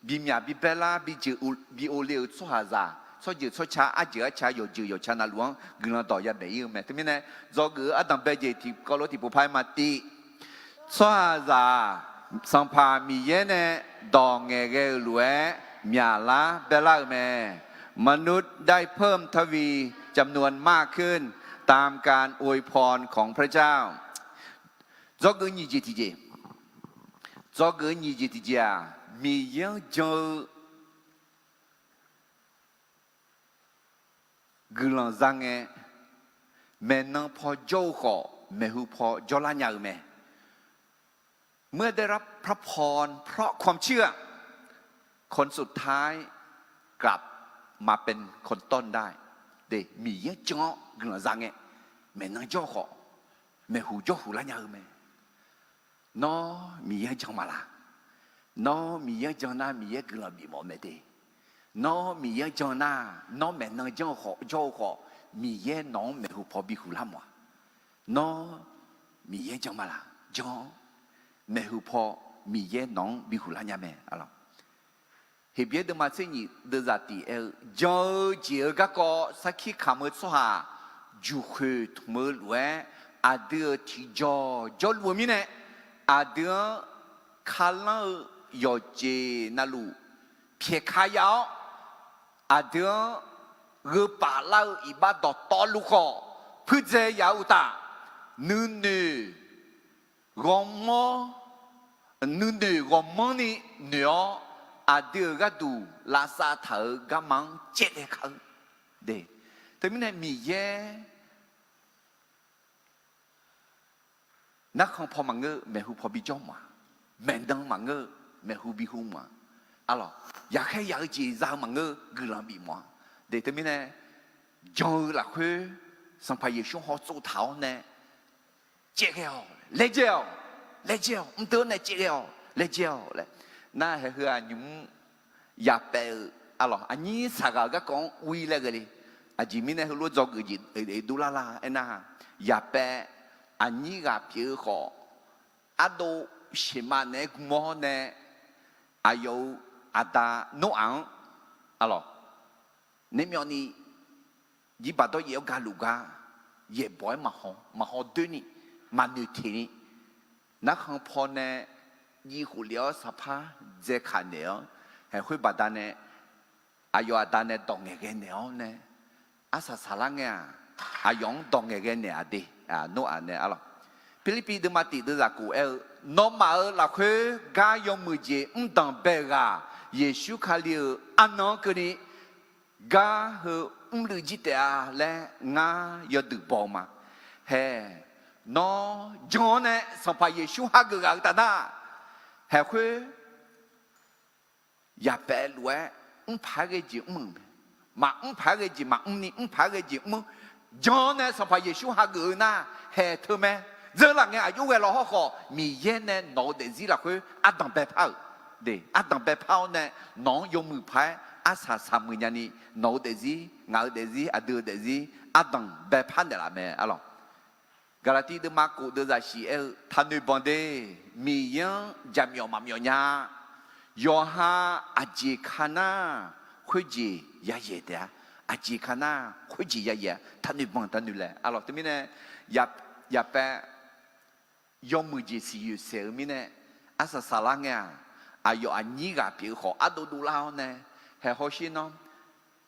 bimyaq bibae lar bi ov le-euq tsawrhaqzaq tsawrjeuq tsawrca arjeuq arca yawqjeuq yawqca navluf-anr guiqlanq dawq yadaef ir-eu mae. Teumirnae, dzawgeuf-eu ardanq bae jeq tiqkawv lof tiqpov par-aer ma tiv. Tsawrhaqzaq-aq, Sanqpaq Miqyaer nae dawq ngaeqghae-euq lof-aer myaqlar baelar-euq mae. มนุษย์ได้เพิ่มทวีจำนวนมากขึ้นตามการอวยพรของพระเจ้า Dzawgeuf nyiq jeq tiqjeq, dzawgeuf nyiq jeq tiqjeq-aq, Miqyaer-anr jan-eu guiqlanq za ngae, maeqnan paw jawr-eu khawf maeqhu paw jawrlar nya-eu mae. เมื่อได้รับพระพรเพราะความเชื่อ คนสุดท้ายกลับมาเป็นคนต้นได้ Miqyaer jan-awr guiqlanq za ngae, maeqnan jawr-eu khawf maeqhu jawrhuq lar nya-eu mae. Nawr Miqyaer-anr jan ma laq? Nawr Miqyaer-anr jan nar Miqyaer guiqlanq bifmawf mae de. Nawr Miqyaer-anr jan nar, nawr maeqnan janr-eu khawf jawr-eu khawf, Miqyaer nawq-anr maeqhu paw bihuq lar mawf-a. Nawr Miqyaer jan ma laq? Jan-awr maeqhu paw Miqyaer nawq-anr bihuq lar nya mae. Heqbyaer deuvma tser nyiq deuvzaq tiq aer-eu, jan-eu jeq-eu garkawv sarkir kamq-eu tsawrhaq juqkhoeq tmq-eu lof-aer, aqdui-euq tiqjawq jawrluf-eu mirnae, aqdui-anr kalanr-eu yawqjeq navluf pyaeqka ya-awr, aqdui-anr gheu paf lar-eu iqbax dawqtawvluf khawf puirdzae ya-eu uqtaf, nuinoeq ghawrmawr, nuinoeq ghawqmanrni noeq-awr, aqdui-euq gharduq lavsav taq-euq garma-anr caevghae kar-eu de. Teumirnae Miqyaer narkhan paw maqngeur, maeqhu paw bijawr mawf-a. Maeqnan maqngeur, maeqhu bihu mawf-a. Arlawq, yaqkhaer yaq-eu jeq za-eu maqngeur, guiqlanq bif mawf-a. De teumirnae, jan-eu lafkhoer Sanqpaq Yeqsur hawtsov taq-awr nae caevghae-awq, laejae-awq, laejae-awq, mrdeuv-awr nae caevghae-awq, laejae-awq laer. Nar haeq heu-aq nymq mr yaqpaev-eu, arlawq, aqnyir saqghaq-eu garkawv-anr ur-ir laer ghae le. Aqjeq mirnae heulof dzawgeuf jeq dovlar lar aernar, yaqpaev aqnyir ghaq pyeuf-eu khawf, ardov sheuqmav naeq-aer gm-awr nae, aqyawf-euq aqda Noraq-anr, arlawq, naermyawvni jirbaq dawryaef-awr galuf gar, yaeqbawq-aer maqhaw, maqhaw doer ni, maqnoeq teq ni, narkhan paw nae jiv khof lef-awr saqpar dzae kaq naeq-awr, haeq khoer baqdanae aqyawf aqda nae dawq ngaeqghae naeq-awr nae, arsaq saqlar ngae-aq, aqyawf-anr dawq ngaeqghae naeq-aq de. Noraq nae arlawq, Pirlirpiv deuvma tiq deuvzaq kof aer-eu, nawmaf-euq lafkhoer gar yawmuiq jeq mr danqbae-eu ghaq, Yeqsur Kali-euq arnan-anr keuvni gar heu mrluiv jir taef-a laer ngar yawduiq baw-eu ma. Haeq, nawr jan-awr nae Sanqpaq Yeqsur hageuf ghaq-eu taf nar, haeq khoer yaqpaev lof-aer mr paq-aer ghae jeq mr-euq mae. Maqmr paq-aer ghae jeq maqmr ni, mr paq-aer ghae jeq mr-eu, jan-awr nae Sanqpaq Yeqsur hageuf-eu nar, haeq teumae. Dzeurlaf ngae aqjox ghae law hawrkhawf, Miqyaer nae nawq-eu daefzir lafkhoer ardanq baepar-euq de, ardanq baepar-awr nae nawq-anr yawmuiq paq-aer arsaq saqmuiq nyani, nawq-eu daefzir, ngaq-euq daefzir, aqdui-euq daefzir ardanq baepar naeqlaf mae arlawq. Gaqlaqtiv deuvma kof deuvzaq shiq aer-eu, taqnoeq banq de. Miqyaer-anr jaqmyawf maqmyawf nya. Yawqha aqjeq ka nar khoerjeq yayaeq taef-a. Aqjeq ka nar khoerjeq yayaeq-a. Taqnoeq banq taqnoeq laeq arlawq. Teumirnae yaqpaev yawmuiq jeq siqyoeq saeq-eu mirnae, arsaq saqlar ngae-aq, aqyawf aqnyir ghaq pyeuf-eu khawf ardov dovlar-awr nae, haeq hawsher nawr,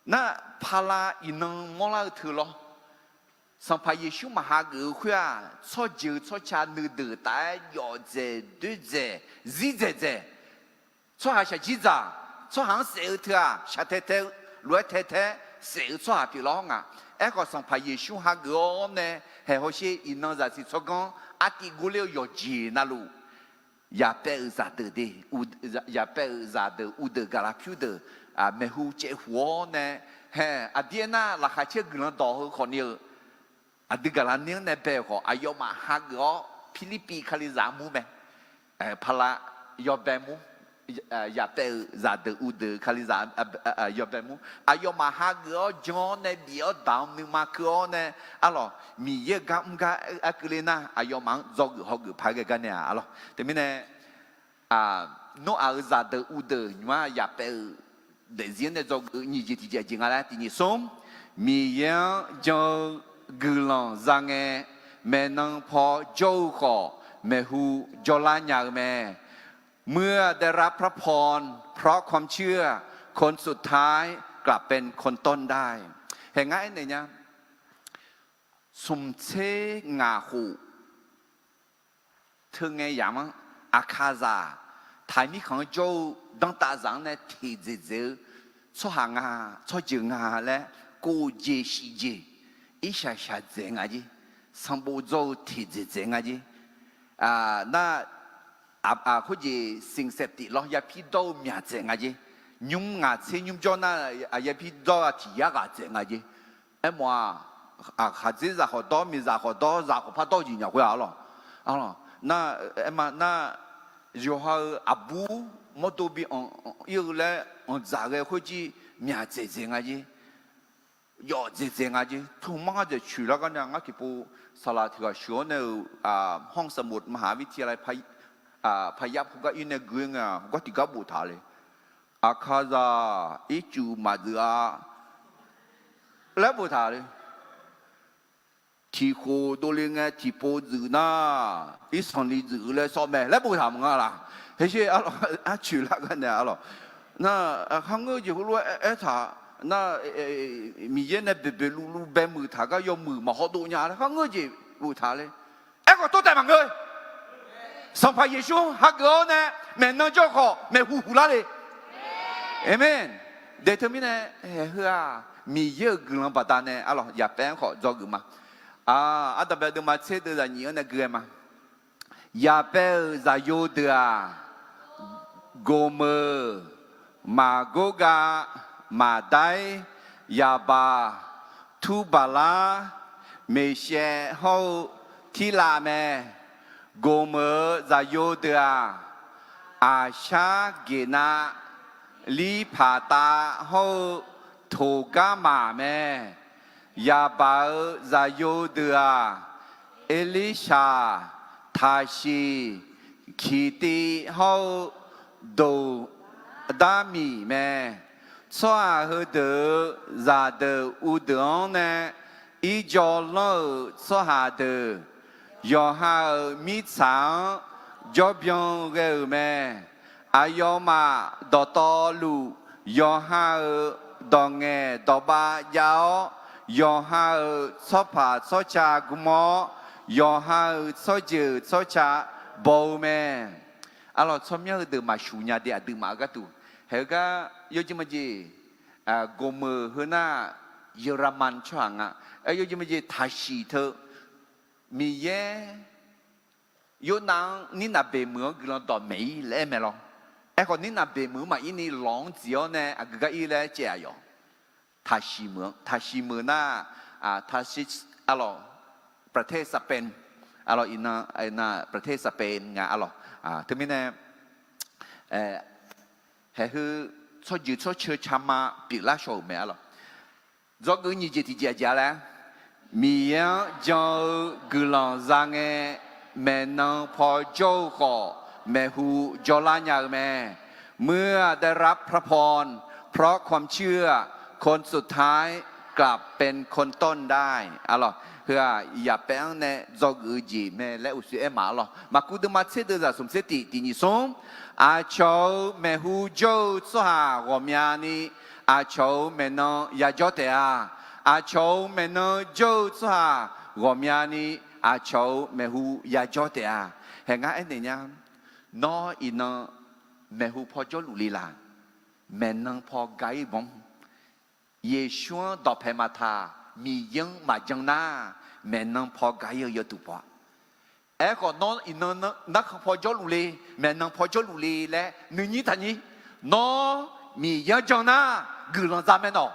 nar pala iqnan mawrlar-eu teu lawr. Sanqpaq Yeqsur maqhageuf-eu khoer-aq, tsawrjeuq tsawrca nuideuq taf-aer yawf dzaeq doer dzaeq zir dzaeq dzaeq, tsawrhaq shaqjir dzaq, tsawrhaq-anr saef-eu teu-aq shaqtae tae-eu, lof-aer tae tae-aer saef-eu tsawrhaq pyeuflar-awr nga. Aerkhawf Sanqpaq Yeqsur hageuf-awr nae, haeq hawsher iqnan zaqsiq tsawrganr artiv gorler-eu yawqjeq navluf, Yaqpaev-euq zaqdeuq de, yaqpaev-euq zaqdeuq uvdeuq gaqlaq pyur deuq, maeqhu caevhuq-awr nae, hae, aqdir aernar laqkhaq caer guiqlanq dawq heu khawf ni-eu, aqdui gaqlaq ni-anr nae bae-euq khawf, aqyawfmaf hageuf-awr Pirlirpiv Kalizaq mur mae. Pala yawbae mur, yaqpaev-euq zaqdeuq uvdeuq Kalizaq yawbae mur, aqyawfmaf hageuf-awr jan-awr nae bif-awr daq-anr nuima keuv-awr nae, arlawq, Miqyaer-euq gar mr gar aer keuvle nar, aqyawfmaf-anr dzawgeuf hawgeuf paq-aer ghae gar nae-aq, arlawq. Teumirnae, Noraq-euq zaqdeuq uvdeuq nymq-mr yaqpaev-euq daefzir-anr nae dzawgeuf nyiq jeq tiq jeq aqjeq nga laer tiq nyiq smr, Miqyaer-anr jan-eu guiqlanq za ngae, maeqnan paw jawr-eu khawf, maeqhu jawrlar nya-eu mae. เมื่อได้รับพระพร เพราะความเชื่อ คนสุดท้ายกลับเป็นคนต้นได้ Hae, ngar aernaeq nya, smq tser ngaq khof teu ngae yamq-anr, Aqkaqzaq taqmir khanq-anr jawr-eu danrtaf zaq-anr nae teqdzaeq dzaeq-eu tsawrhaq nga, tsawrjeuq nga laer, kof jeq shif jeq, irshaq shaq dzaeq nga jer. Sanqbof dzawr-eu teqdzaeq dzaeq nga jer. Nar, khoerjeq สิ่งเสพติด lawr yapir dawr-eu myaq dzaeq nga jer. Nymr ngaq tser nymr jawr nar, yapir dawr-a tiq yar ghaq dzaeq nga jer. Aermawf-aq, khaqdzerzaq khawf dawr, miqzaq khawf dawr, zaq khawf par dawr-eu jeq nya khoer-a, arlawq. Nar, aerma nar, yawqha-euq aqbur mawrdo bi anq ir-eu laer anqdzaq ghae khoerjir myaq dzaeq dzaeq nga jer. Yawf dzaeq dzaeq nga jer. Tmr mar ngar dzaeq coeqlar gar nae ngar tiqpov saqlaq tiq ghaq sheuq-awr nae-euq, ห้องสมุดมหาวิทยาลัย paqyar pu gar ir nae gui ngae-aq, gar tiqgar boftaq le. Aqkaqzaq ircuf maqdzuif-a laer boftaq le. Tiqkhof dovle ngae tiqpov dzuif nar, irsanqli dzuif-eu laer sawr mae laer boftaq maqnga laq. Hersher, arlawq, arcoeq lar gar nae, arlawq. Nar, kharngeur jeq heulof-aer aertaq nar, Miqyaer nae boeqboeq luvluv baemuiq taq gar yawmuiq maqhaw dov nya laer kharngeur jeq boftaq le. Aerkhawf tov taef maqngeur. Sanqpaq Yeqsur hageuf-awr nae maeqnan jawr khawf maeqhu huq lar le. Aqmeq. Daeq teumirnae, heu-aq, Miqyaer-euq guiqlanq baqdanae, arlawq, yaqpaev-anr khawf dzawgeuf ma. Ardanqbae deuvma tser deuv zaqnyiq-anr nae gui-aer ma. Yaqpaev-euq zaqyo deuq-aq, Goqmeuq, Maqgorgav, Maqdair, Yaqbaq, Turbaqlar, Meqshaev hawr-eu Tirlav mae. Goqmeuq-euq zaqyo deuq-aq, Aqshar, Geqnav, Lirpaqtav hawr-eu Toqgarmaq mae. Yaqbaq-euq zaqyo deuq-aq, Erlirshaq, Taqsiq, Kiqtiv hawr-eu Doqdarmiq mae. Tsawrhaq heudeuq-euq zaqdeuq uvdeuq-anr nae irjawv lanr-euq tsawrhaq deuq, yawqha-euq mirtsaq-anr jawrbyan ghae-euq mae. Aqyawfmaf dawqtawvluf, yawqha-euq dawq ngaeq dawq bav jav-awr, yawqha-euq tsawrpaq tsawrca gm-awr, yawqha-euq tsawrjeuq tsawrca baw-eu mae. Arlawq, tsawrmyanr heudeuq maqshuq nya de aqduimaf-eu gharduq. Haeq-eu gar yawjeq majeq, Goqmeuq heu nar, Yawraqman tsawrhaq nga. Aer, yawjeq majeq Taqsiq teu, Miqyaer Yornav-anr Nirnaq beqmeuq-anr guiqlanq dawqmaeq ir laer aer mae lawr. Aerkhawf, Nirnaq beqmeuq-anr maqir ni lawq-anr dziq-awr nae aqgeu gar ir laer caev-aq yawq. Taqsiq meuq-anr, Taqsiq meuq nar, Tarshish arlawq, ประเทศสเปน arlawq, iqnan, iqnan ประเทศสเปน nga arlawq. Teumirnae, haeq heu tsawrjeuq tsawrceuq cama pyeuflar shaw-euq mae arlawq. Dzawgeuf nyiq jeq tiq jeq aqjeq-a laer, Miqyaer-anr jan-eu guiqlanq za ngae, maeqnan paw jawr-eu khawf, maeqhu jawrlar nya-eu mae. เมื่อได้รับพระพรเพราะความเชื่อ คนสุดท้ายกลับเป็นคนต้นได้ arlawq. Heu-aq, yaqpaev-anr nae dzawgeuf-eu jeq mae laer uqshoe aer ma arlawq. Maqkuv deuvma tser deuv zaq smq tser tiq tiq nyiq smr, aqcawq-euq maeqhu jawr-eu tsawrhaq ghawqmyani aqcawq-euq maeqnan yajawr taef-a. Aqcawq-euq maeqnan jawr-eu tsawrhaq ghawqmyani aqcawq-euq maeqhu yajawr taef-a. Haeq ngar aernaeq nya, nawr iqnan maeqhu paw jawrluf le laq? Maeqnan paw ga-ir banr. Yeqsur-anr dawqpae maqtaq, Miqyaer-anr maqjan nar, maeqnan paw ga-ir-eu yawduq paw-a. Aerkhawf, nawr iqnan narkhan paw jawrluf le, maeqnan paw jawrluf le laer nuinyir taqnyir. Nawr Miqyaer-anr jan nar, guiqlanq za mae nawq.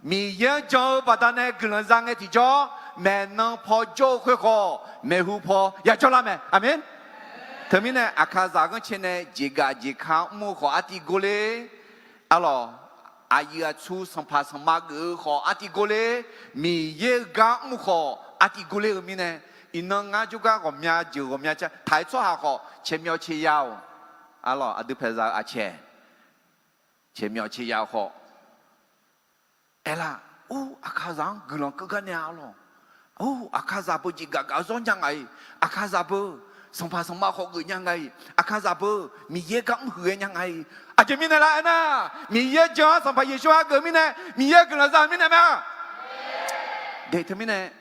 Miqyaer-anr jan-eu baqdanae guiqlanq za ngae tiqjawr, maeqnan paw jawr-eu khoer khawf, maeqhu paw yajawr lar mae. Aqmeq. Teumirnae, aqkaqzaq ghanrcae nae jeqgaf jeqka mr-eu khawf artiv gor ler. Arlawq, aqyuif aqtsu sanqpaq sanqma geuf-eu khawf artiv gor ler. Miqyaer-eu gar mr khawf artiv gor ler-eu mirnae, iqnan ngar jawrgar ghawqmya jeuq ghawqmya ca taq-aer tsawrhaq khawf caeqmyawf caeqya-awq. Arlawq, aqdui paeqzaq-eu aqcaeq caeqmyawf caeqya-awq khawf, aerlar, or, aqkaqzaq-anr guiqlanq keuv gar nae-a arlawq. Or, aqkaqzaq beu jeqgaf gaf-eu zawr nya nga-iq, aqkaqzaq beu sanqpaq sanqma khawf geuf nya nga-iq, aqkaqzaq beu Miqyaer gar mr huiq ghae nya nga-iq. Aqjeq mirnae lar aernar, Miqyaer jan-awr Sanqpaq Yeqsur hageuf mirnae, Miqyaer guiqlanq za-eu mirnae mae-a. De teumirnae,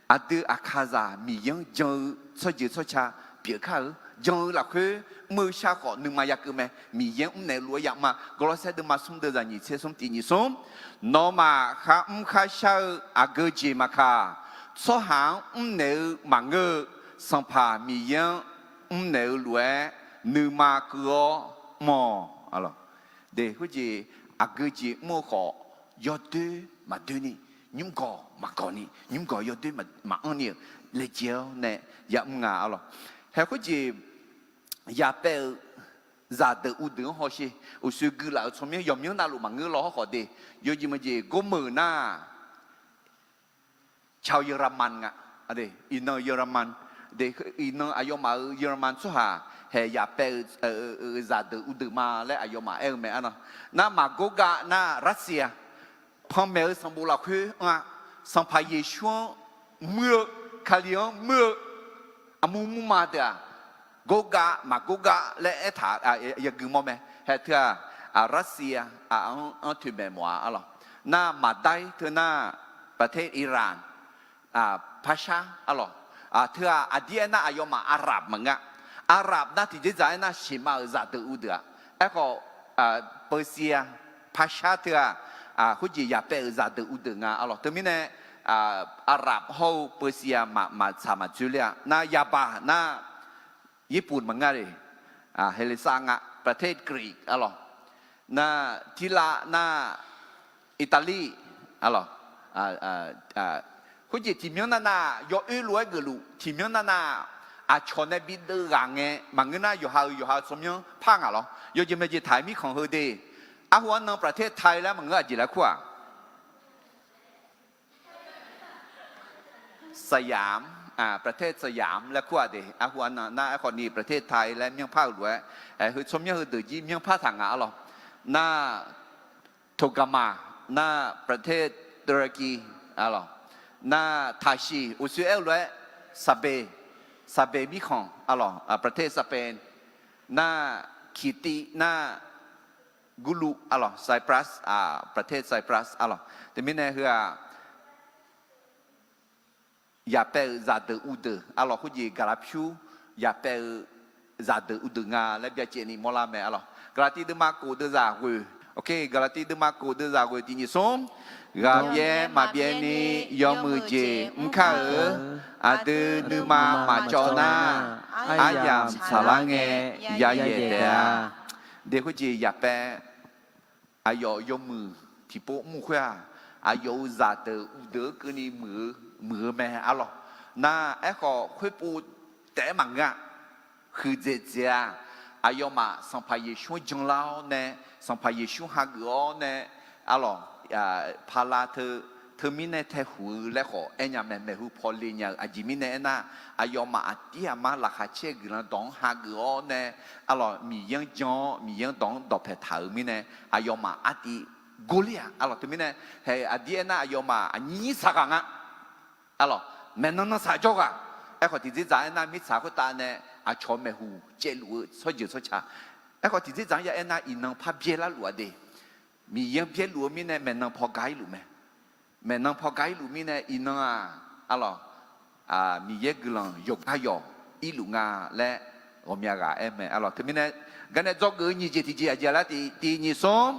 aqdui aqkaqzaq Miqyaer-anr jan-eu tsawrjeuq tsawrca pyeuf kar-eu, jan-eu lafkhoer mr-eu shar khawf nuima yakeuv mae. Miqyaer-anr mrnaeq-eu lof-aer yamr-a. Gawrlawrsaer deuvma smr deuvzaq nyiq tser smr tiq nyiq smr, nawmaf kharmr kharshar-eu aqgeu jeq maqkaq, tsawrhaq-anr mrnaeq-eu maqngeur-eu, Sanqpaq Miqyaer-anr mrnaeq-eu lof-aer nuima keuv-awr mr-awq. Arlawq, de khoerjeq aqgeu jeq mr-eu khawf, yawdoer maqdoer ni, nymrgawq maqgawq ni, nymrgawq yawdoer maqanr ni-euq laejae-awr nae yamr nga arlawq. Hae khoerjeq yapaev-eu zaqdeuq uvdeuq-anr hawsher, uqshoe guilaf-euq tsawrmyanr yawqmyanr navluf maqngeur law hawrkhawf de, yawjeq maqjeq gormeuq nar, cawq yawqraman nga. Iqnan yawqraman, de, iqnan aqyawfmaf-euq yawqraman tsawrhaq hae yapaev-eu zaqdeuq uvdeuq ma laer aqyawfmaf aer-eu mae arnan. Nar maqgorgav nar Russia, panmaeq-eu sanqbof lafkhoer anr-a, Sanqpaq Yeqsur-anr muir-eu, Kali-anr muir-eu, armur murma deuq-aq, gorgav maqgorgav laer aertaq, yagui mawr mae. Hae teu-aq, Russia-anr toeqmaeq mawf-a arlawq. Nar maqdair teu nar, ประเทศ Iran, Persia arlawq. Teu-aq aqdir aernar aqyawfmaf Arab maqngeur-a. Arab nar tiqjeqzaq aernar shema-euq zaqdeuq uvdeuq-aq. Aerkhawf, Persia, Persia teu-aq, khoerjeq yapaev-euq zaqdeuq uvdeuq nga arlawq. Teumirnae, Arab hawr-eu Persia maqtsaq maqdzoerler-a. Nar yabaq nar ญี่ปุ่น maqngeur-a le, Hellenistsaq nga, ประเทศ Greek arlawq. Nar tirlav nar Italy arlawq. Khoerjeq tiqmyanr nar nar yawoer lof-aer geufluf tiqmyanr nar nar, aqcawq nae bideuv ghaq ngae maqngeur nar yawqha-euq yawqha-euq tsawrmyanr par ngaq lawr. Yawjeq maeqjeq taq-aer mirkhanq heu de. Arhu arnan ประเทศไทย laer maqngeur aqjeq laer kur-aq สยาม, ประเทศ สยาม laer kur-aq de. Arhu arnan nar aerkhawf ni ประเทศไทย laer myanrpar-euq lof-aer, heu tsawrmyanr heudeuq jir myanrpar taq ngaq arlawq. Nar โทรมา nar ประเทศ ตุรกี arlawq. Nar taqsiq uqshoe aer-eu lof-aer, Saqbeq, Saqbeq mirkhanq arlawq, ประเทศ สเปน. Nar Kiqtiv nar กรีซ arlawq, Cyprus, ประเทศ Cyprus arlawq. Teumirnae heu-aq, yapaev-euq zaqdeuq uvdeuq arlawq, khoerjeq gaqlaq pyur yapaev-eu zaqdeuq uvdeuq nga laer byacaevni mawrlar mae arlawq. Gaqlaqtiv deuvma kof deuvzaq ghoeq, Gaqlaqtiv deuvma kof deuvzaq ghoeq tiq nyiq smr, ghaqbyaev maqbyaev ni yawmuiq jeq mr kar-euq. Aqdui nuima maqcawv nar, aryamq tsaqlar ngae yayaeq taef-a. De khoerjeq yapaev aqyawf yawmuiq tiqpov mr khoer-aq, aqyawf-euq zaqdeuq uvdeuq-eu keuvni muiq-eu, muiq-eu mae arlawq. Nar aerkhawf khoerpov taef-aer maqngeur-a. Huiqdzaeq dzaeq-a. Aqyawfmaf Sanqpaq Yeqsur-anr janlar-awr nae, Sanqpaq Yeqsur hageuf-awr nae arlawq, pala teu, teumirnae taehuq-eu laer khawf aernya mae. Maeqhu paw le nya-eu aqjeq mirnae aernar, aqyawfmaf aqdir aqmar laqkhaq caer-eu guiqlanq dawq-anr hageuf-awr nae arlawq, Miqyaer-anr jan-awr Miqyaer-anr dawq-anr dawqpae taq-euq mirnae, aqyawfmaf artiv gorler-aq arlawq. Teumirnae hae aqdir aernar aqyawfmaf aqnyir nyir tsaq ghaq nga. Arlawq, maeqnan nan tsaq jawr ghaq. Aerkhawf tiqdzerdzaq aernar mirtsaq khoertav nae aqcawq maeqhu caevluf-eu tsawrjeuq tsawrca. Aerkhawf tiqdzerdzaq-anr ya aernar iqnan par byaerlar luf-a de. Miqyaer-anr byaerluf-eu mirnae maeqnan paw ga irluf mae. Maeqnan paw ga irluf mirnae iqnan-aq arlawq, Miqyaer guiqlanq yawqgar yawq irluf nga laer ghawqmya ghaq aer mae arlawq. Teumirnae garnae dzawgeuf-eu nyiq jeq tiqjeq aqjeq lar tiq, tiq nyiq smr.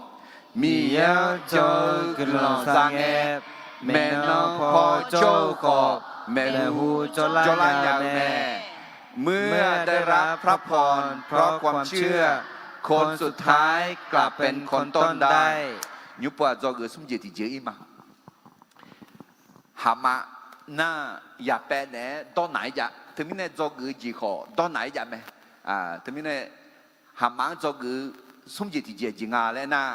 Miqyaer-anr jan-eu guiqlanq za ngae, maeqnan paw jawr-eu khawf maeqhu jawrlar nya-eu mae. เมื่อได้รับพระพรเพราะความเชื่อ คนสุดท้ายกลับเป็นคนต้นได้ Nymrpov-aq dzawgeuf smr jeq tiqjeq ir ma. Haqma nar, yaqpaev naeq-aer dawrnaq-aer jav. Teumirnae dzawgeuf-eu jeq khawf dawrnaq-aer jav mae. Teumirnae Haqma-anr dzawgeuf smr jeq tiqjeq jeq nga laer nar,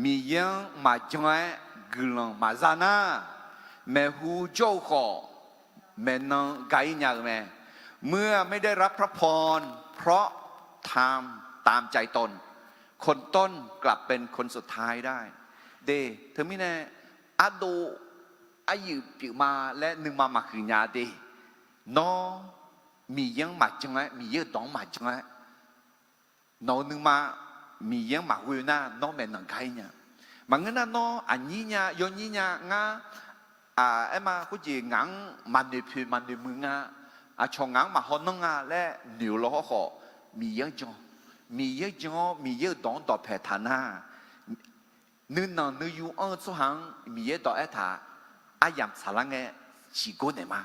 Miqyaer-anr maqjan-aer guiqlanq maqza nar, maeqhu jawr-eu khawf maeqnan ga-ir nya-eu mae. เมื่อไม่ได้รับพระพรเพราะทำตามใจตน คนต้นกลับเป็นคนสุดท้ายได้ De, teumirnae ardov aryuif pyeuf ma laer nuima maqhuiq nya de. Nawr Miqyaer-anr maqjan-aer, Miqyaer-euq dawq-anr maqjan-aer, nawq-euq nuima Miqyaer-anr maqghoe nar, nawr maeqnan ga-ir nya. Maqngeur nar, nawr aqnyir nya, yawnyir nya, ngar, aer ma, khoerjeq ngaq-anr maqnoeq poeq maqnoeq muiq nga, aqcawq ngaq-anr maqhaw nanr nga laer noeq-eu lawhawr khawf, Miqyaer-anr jan. Miqyaer-anr jan-awr Miqyaer-euq dawq-anr dawqpae taq nar, nuinanq nuiyu anr-eu tsawrhaq-anr Miqyaer dawq aertaq, aryamq tsaqlar ngae ciqgor naeq ma.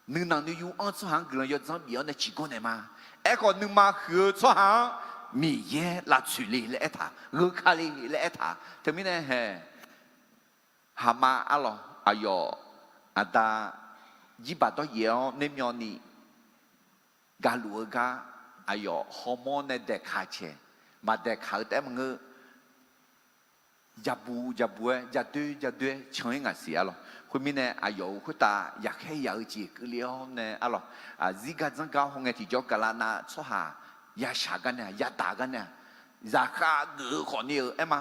Nuinanq nuiyu anr-eu tsawrhaq-anr guiqlanq yawdzanr bif-awr nae ciqgor naeq ma. Aerkhawf nuima huiq-eu tsawrhaq-anr Miqyaer lavtsoeq le laer aertaq, gheu ka le laer aertaq. Teumirnae hae, Haqma arlawq aqyawf aqda jirbaq dawryaef-awr nermyawvni gaqluf-eu gar aqyawf hawmawr nae daeqkaq cae, maqdaeqkaq-eu taef-aer maqngeur, jabu jabu-aer jadoer jadoer-aer can-ir ngaq siq arlawq. Khoermirnae aqyawf-euq khoertav yaqkhaer yaq-eu jeq keuvle-awr nae arlawq, zirgar dzanrgar hawngae tiqjawr gaqlaqnav tsawrhaq yashaq gar nae-aq, yadaq gar nae-aq, zaqkhav geuf-eu khawfni-euq aer ma.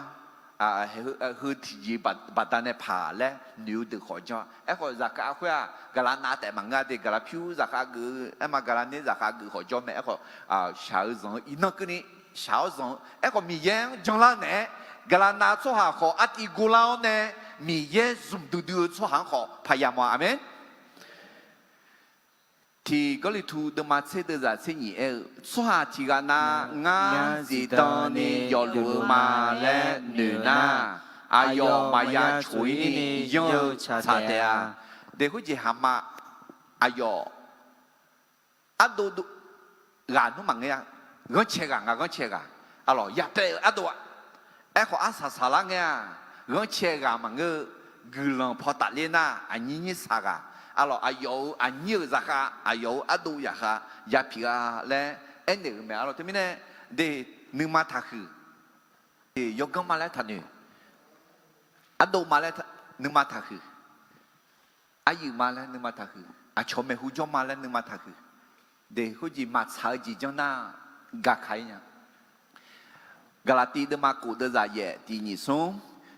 Heu tiqjeq baqdanae paq laer noeq-eu deuq khawf janr. Aerkhawf zaqkhav khoer-aq gaqlaqnav taef maqngeur-a de, gaqlaq pyur zaqkhav geuf-eu aer ma, gaqlaq ner zaqkhav geuf khawf jawr mae. Aerkhawf shaq-eu zanq-eu iqnan keuvni shaq-awr zanq-eu, aerkhawf Miqyaer-anr janlar naeq-aer gaqlaqnav tsawrhaq khawf artiv gorlar-awr nae Miqyaer zmq duidui-eu tsawrhaq-anr khawf paq yamawf-a. Aqmeq. Tiq Gawrliqtu deuvma tser deuvzaq tser nyiq aer-eu, tsawrhaq tiq ghaq nav ngar zifdan ni yawfluf-eu ma laer noeq nar, aqyawf maqya coq-ir ni yanr-eu tsaq taef-a. De, khoerjeq Haqma aqyawf ardov ghaq nmr maqngeur-a. Ghanrcae ghaq nga, ghanrcae ghaq. Arlawq, yapaev-euq ardov-aq, aerkhawf arsaq saqlar ngae-aq, ghanrcae ghaq maqngeur-eu, guiqlanq paw tafler nar aqnyir nyir saq ghaq, arlawq, aqyawf-euq aqnyir-euq zaqkhav, aqyawf-euq ardov zaqkhav yapyeuf-a laer aernaeq-euq mae. Arlawq, teumirnae de, nuima taqhuiq. Yawganr ma laer taqnoeq, ardov ma laer nuima taqhuiq, aryuif ma laer nuima taqhuiq, aqcawq maeqhu jawr ma laer nuima taqhuiq. De, khoerjeq maqtsaq-eu jeq janr nar gaka-ir nya. Gaqlaqtiv deuvma kof deuvzaq yaef tiq nyiq smr,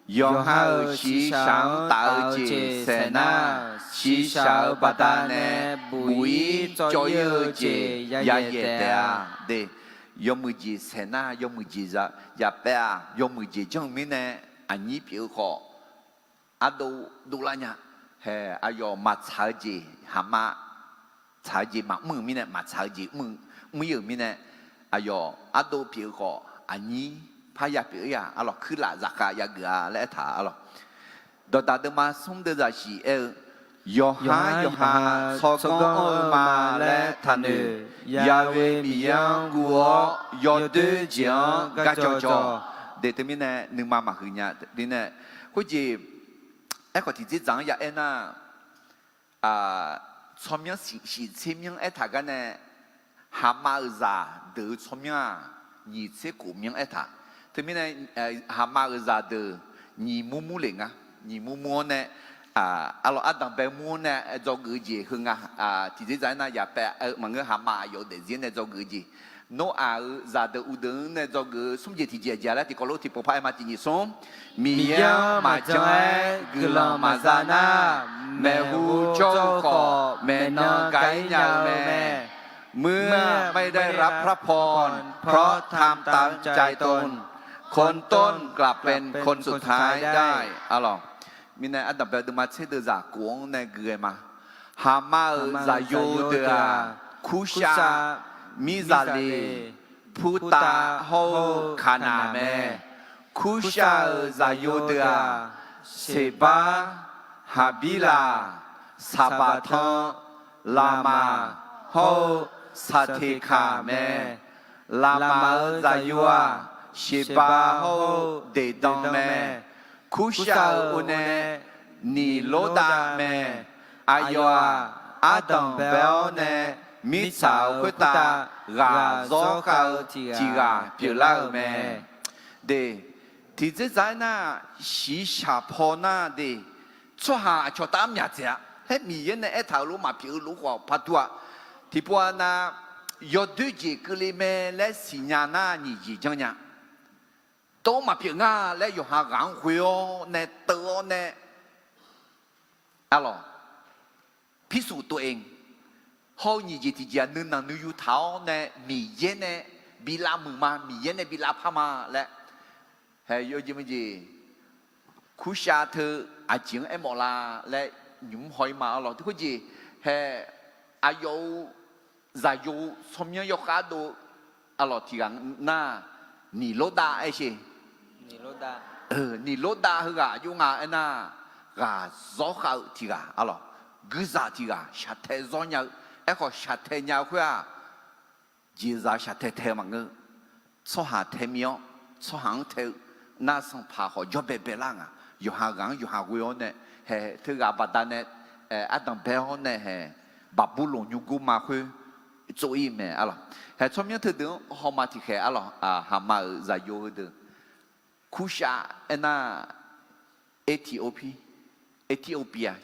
yawqha-euq shiqshaq-anr taf-eu jeq saeq nar, shiqshaq-euq baqdanae buq-ir cawv-ir-eu jeq yayaeq taef-a. De, yawmuiq jeq saeq nar, yawmuiq jeq yapaev-aq, yawmuiq jeq janr-eu mirnae aqnyir pyeuf-eu khawf, ardov dovlar nya. Hae, aqyawf maqtsaq-eu jeq, Haqma tsaq-eu jeq maqmr-euq mirnae, maqtsaq-eu jeq mr-ir-euq mirnae, aqyawf ardov pyeuf-eu khawf aqnyir parya pyeuf-ir-aq, arlawq, kuirlaf zaqkhav yageuf-a laer aertaq arlawq. Dawqdaq deuvma smr deuvzaq shiq aer-eu, yawqha yawqha tsawrganr anr-eu ma laer taqnoeq, Yahweh Miqyaer-anr guv-awr yawdoer jeq-anr garcawv cawv. De, teumirnae nuima maqhuiq nya. Khoerjeq, aerkhawf tiqdzerdzaq-anr ya aer nar, tsawrmyanr shiq tser myanr aertaq gar nae, Haqma-euq zaqdeuq-eu tsawrmyanr-aq, nyiq tser khof myanr aertaq. Teumirnae, Haqma-euq zaqdeuq nyiq mur mur le nga. Nyiq mur mur-awr nae, arlawq, ardanq bae mur-awr nae dzawgeuf-eu jeq heu nga. Tiqdzerdzaq aer nar yapaev-eu maqngeur, Haqma aqyawf-euq daefzir nae dzawgeuf-eu jeq, Noraq-euq zaqdeuq uqdeuq-anr nae dzawgeuf-eu smr jeq tiqjeq jeq-a laer tiqkawv lof tiqpov par aer ma. Tiq nyiq smr, Miqyaer-anr maqjan-aer guiqlanq maqza nar, maeqhu jawr-eu khawf maeqnan ga-ir nya-eu mae. เมื่อไม่ได้รับพระพรเพราะทำตามใจตน คนต้นกลับเป็นคนสุดท้ายได้ Arlawq, mirnae ardanq bae-eu deuvma tser deuvzaq kof-anr nae gui-aer ma. Haqma-euq zaqyo deuq-aq, Kurshav, Mirzaqleq, Purtav hawr-eu Kaqnaq mae. Kurshav-euq zaqyo deuq-aq, Seqbar, Haqbirlaq, Saqbaqtanr, Laqmaq hawr-eu Saqteqkaq mae. Laqmaq-euq zaqyo-aq, Sheqba hawr-eu Deqdan mae. Kurshaq-euq oe nae Niqlordav mae. Aqyawf-aq, ardanq bae-awr nae mirtsaq-euq khoertav ghaq zawr khav-eu tiq ghaq pyeuflar-euq mae. De, tiqdzer dzaq-aer nar, shiqshaq paw nar de, tsawrhaq aqcawq taf-aer myaq dzaeq-a laer Miqyaer nae aertaq-euq lof maqpyeuf-eu lof khawf par dur-a. Tiqpov-a nav, yawdoer jeq keuvle mae laer siqnya nar nyiq jeq janrnya. Tov maqpyeuf nga laer yawqha ghaq-anr ghoe-awr nae teuv-awr nae, arlawq, พิสูจน์ตัวเอง hawr-eu nyiq jeq tiqjeq-aq nuinanq nuiyu taq-awr nae Miqyaer nae bi lavmuiq ma, Miqyaer nae bi lavpar ma laer. Hae, yawjeq meujeq, kurshav teu aqjeq-anr aermawf la laer nymq-mr haw-ir ma arlawq. Teu khoerjeq, hae, aqyawf-euq zaqyo tsawrmyanr yawkhav dov-eu arlawq tiq ghaq nar, Niqlordav aer sher. Niqlordav heughaq aqjox nga aernar, ghaq zawr khav-eu tiq ghaq arlawq, guirzaq tiq ghaq shaqtae zawr nya-eu. Aerkhawf shaqtae nya-eu khoer-aq, jeqzaq shaqtae tae-eu maqngeur. Tsawrhaq tae mir-awr, tsawrhaq-anr tae-eu nar sanqpaq khawf jawr baebae lar nga. Yawqha ghaq-anr yawqha ghoe-awr nae, hae, teughaq baqdanae ardanq bae-awr nae, hae, Baqburloq nymrgor ma khoer tsov-ir mae arlawq. Hae, tsawrmyanr teudeuq-anr hawma tiqkhaeq arlawq, Haqma-euq zaqyo heudeuq, kurshav aernar, Ethiopia, Ethiopia,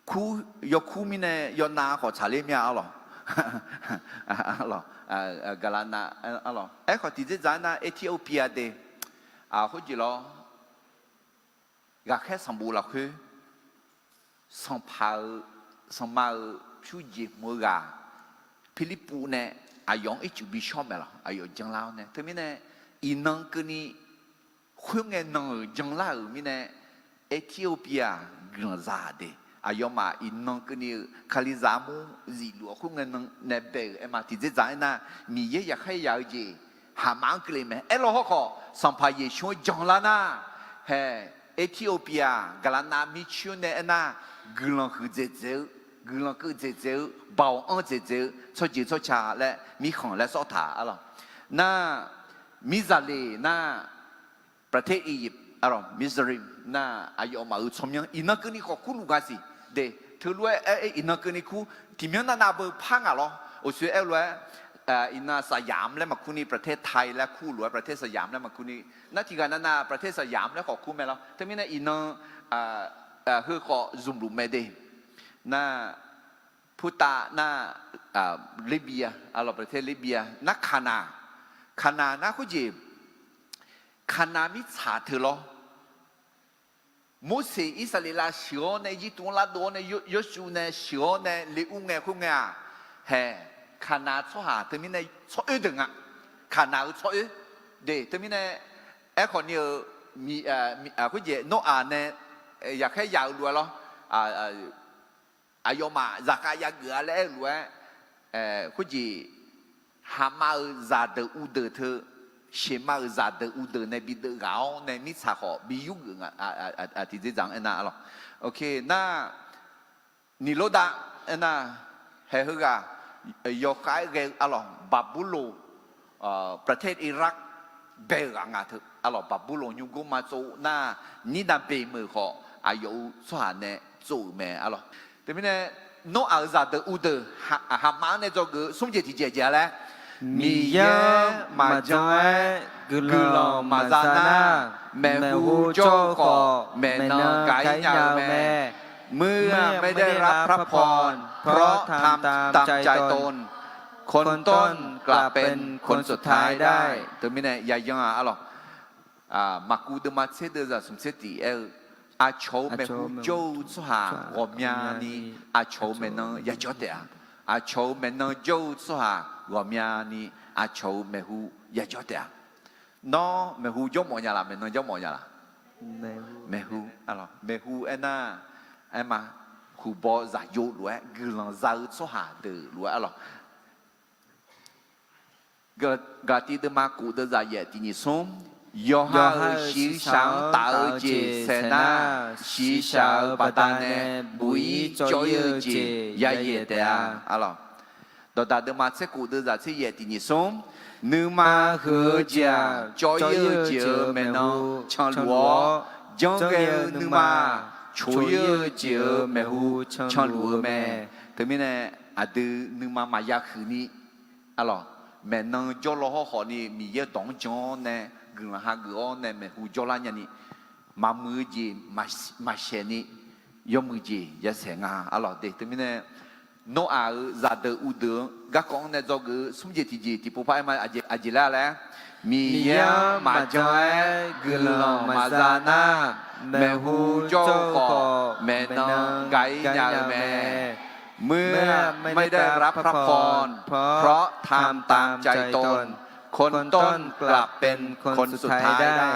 kur, yawkur mirnae yawnav khawf tsaqler mir-a arlawq. Gaqlaqnav arlawq. Aerkhawf tiqdzer dzaq-aer nar Ethiopia de, khoerjeq lawr, ghaqkhaer sanqbof lafkhoer, sanqpaq-euq, sanqma-euq pyur jeq hmq-eu ghaq, Pirlirpuv nae aqyawf-anr ircuf bi shawr mae lawq. Aqyawf janlar-awr nae, teumirnae iqnan keuvni khoerngae nan-euq janlar-euq mirnae, Ethiopia guiqlanq za de. Aqyawfmaf iqnan keuvni-eu Kalizaq armur zifluf-awr khoerngae nan nae bae-euq aerma tiqdzer dzaq-aer nar, Miqyaer yaqkhaer yaq-eu jeq Haqma-anr keuvle mae. Aerlawq hawrkhawf Sanqpaq Yeqsur-anr janlar nar, hae, Ethiopia gaqlaqnav mircoer nae aernar, guiqlanq huiqdzaeq dzaeq-eu, guiqlanq keuv dzaeq dzaeq-eu, baoq anr dzaeq dzaeq-eu tsawrjeuq tsawrca laer mirkhanq laer sawr taq arlawq. Nar, mirzaqleq nar, ประเทศอียิปต์ arlawq, Mirzaqleq nar, aqyawfmaf-euq tsawrmyanr iqnan keuvni khawf kurluf nga siq de. Teulof-aer aer, iqnan keuvni kur, tiqmyanr navnav beu par ngaq lawr. Oqsoe aer-eu lof-aer, iqnan สยาม laer maqkur ni ประเทศไทย laer kur lof-aer ประเทศสยาม laer maqkur ni, nar tiqghaq navnav ประเทศสยาม laer khawf kur mae lawr. Teumirnae iqnan heu khawf zmqluf mae de. Nar, purtav nar, Libya arlawq, ประเทศ Libya nar, Kaqnaq, Kaqnaq nar khoerjeq, Kaqnaq mirtsaq teu lawr. Morseq Irsaqleqlav sheuq-awr nae Irjirtuv-anr lardov-awr nae Yawshuv nae sheuq-awr nae le ur ngae khoerngae-aq, hae, Kaqnaq tsawrhaq teumirnae tsawroer deuq nga. Kaqnaq-euq tsawroer de teumirnae, aerkhawf ni-euq, khoerjeq Noraq nae yaqkhaer yaq-eu lof-aer lawr, aqyawfmaf zaqkhav yageuf-a laer aer-eu lof-aer, khoerjeq Haqma-euq zaqdeuq uvdeuq teu, Sheqma-euq zaqdeuq uvdeuq nae bideuv ghaq-awr nae mirtsaq khawf bi yurgeuf nga. Tiqdzer dzaq-anr aernar arlawq. Nar, Niqlordav aernar, hae, heughaq yawkhav-aer ghae-eu arlawq, Baqburloq, ประเทศอิรัก bae-eu ghaq nga teu arlawq. Baqburloq nymrgor ma tsov nar, Nirnaqbeq meuq khawf aqyawf-euq tsawrhaq nae tsov-euq mae arlawq. Teumirnae Noraq-euq zaqdeuq uvdeuq, Haqma-anr nae dzawgeuf-eu smr jeq tiqjeq jeq-a laer, Miqyaer maqjan-aer guiqlanq maqza nar, maeqhu jawr-eu khawf maeqnan gaq-ir nya-eu mae. เมื่อไม่ได้รับพระพร เพราะทำตามใจตน คนต้นกลับเป็นคนสุดท้ายได้ Teumirnae yaqyan-aq arlawq, Maqkuv deuvma tser deuv zaq smq tser tiq aer-eu, aqcawq-euq maeqhu jawr-eu tsawrhaq ghawqmyani aqcawq-euq maeqnan yajawr taef-a. Aqcawq-euq maeqnan jawr-eu tsawrhaq ghawqmyani aqcawq-euq maeqhu yajawr taef-a. Nawr maeqhu jawr mawf nya laf, maeqnan jawr mawf nya laf? Maeqhu, maeqhu aernar, aerma, huqbaw zaqyo lof-aer guiqlanq za-eu tsawrhaq deuq lof-aer arlawq. Gaqtiv deuvma kof deuv zaq yaef tiq nyiq smr, yawqha-euq shiqshaq-anr taf-eu jeq saeq nar, shiqshaq-euq baqdanae buq-ir cawv-ir-eu jeq yayaeq taef-a arlawq. Dawqdaq deuvma tser khof deuvzaq tser yaef tiq nyiq smr. Nuima huiq-eu jeq-aq, cawv-ir-eu jeq-euq maeqnan canluf-awr, janr ghae-eu nuima, coq-ir-eu jeq-euq maeqhu canluf-eu mae. Teumirnae, aqdui nuima maqya huiqni, arlawq, maeqnan jawrlaw hawrkhawf ni Miqyaer-eu dawq-anr jan-awr nae guiqlanq hageuf-awr nae maeqhu jawrlar nyani, maqmuiq-eu jeq maqsaeq ni, yawmuiq jeq yasaeq nga, arlawq de. Teumirnae, Noraq-euq zaqdeuq uvdeuq-anr garkawv-anr nae dzawgeuf-eu smr jeq tiqjeq tiqpov par aer ma, aqjeq laer laer, Miqyaer-anr maqjan-aer guiqlanq maqza nar, maeqhu jawr-eu khawf maeqnan gaq-ir nya-eu mae. เมื่อไม่ได้รับพระพร เพราะทำตามใจตน คนต้นกลับเป็นคนสุดท้ายได้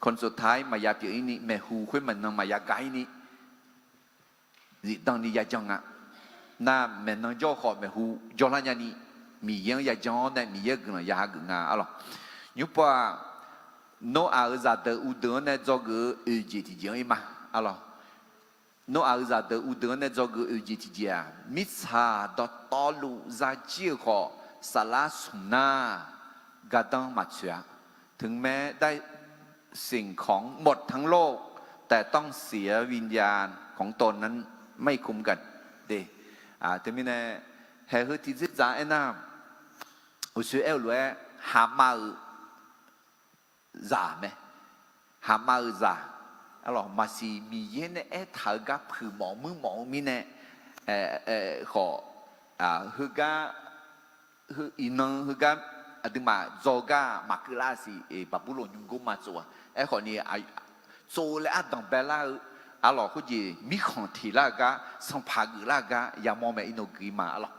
คนสุดท้าย maqya pyeuf-ir ni, maeqhu khoer maeqnan maqya gaq-ir ni, zifdan ni yajan nga. Nar maeqnan jawr-eu khawf maeqhu jawrlar nyani, Miqyaer-anr yajan-awr nae Miqyaer-eu guiqlanq ya hageuf nga, arlawq. Nymrpov-aq, Noraq-euq zaqdeuq uvdeuq-anr nae dzawgeuf-eu oeq jeq tiqjeq-anr ir ma, arlawq. Noraq-euq zaqdeuq uvdeuq-anr nae dzawgeuf-eu oeq jeq tiqjeq-aq, mirtsaq dawqtawvluf zajir-eu khawf, saflar smq nar, gardanr maqtsoeq-a. ถึงแม้ได้สิ่งของหมดทั้งโลก แต่ต้องเสียวิญญาณของตนนั้นไม่คุ้มกัน de. Teumirnae, haeq heu tiqdzerdzaq aernar, uqshoe aer-eu lof-aer, haqmav-euq zaq mae. Haqmav-euq zaq, arlawq, maqsiq Miqyaer nae aertaq-eu gar puiq mawf muir mawf-eu mirnae, khawf, heugar, iqnan heugar aqduimaf dzaw gar maqkeuv lar siq. Baqburloq nymrgor ma tsov-aq, aerkhawf ni, tsov laer ardanq bae lar-eu, arlawq, khoerjeq mirkhanq teq lar-eu gar, sanqpaq geuf lar-eu gar yamawr mae, iqnan guiq ma, arlawq.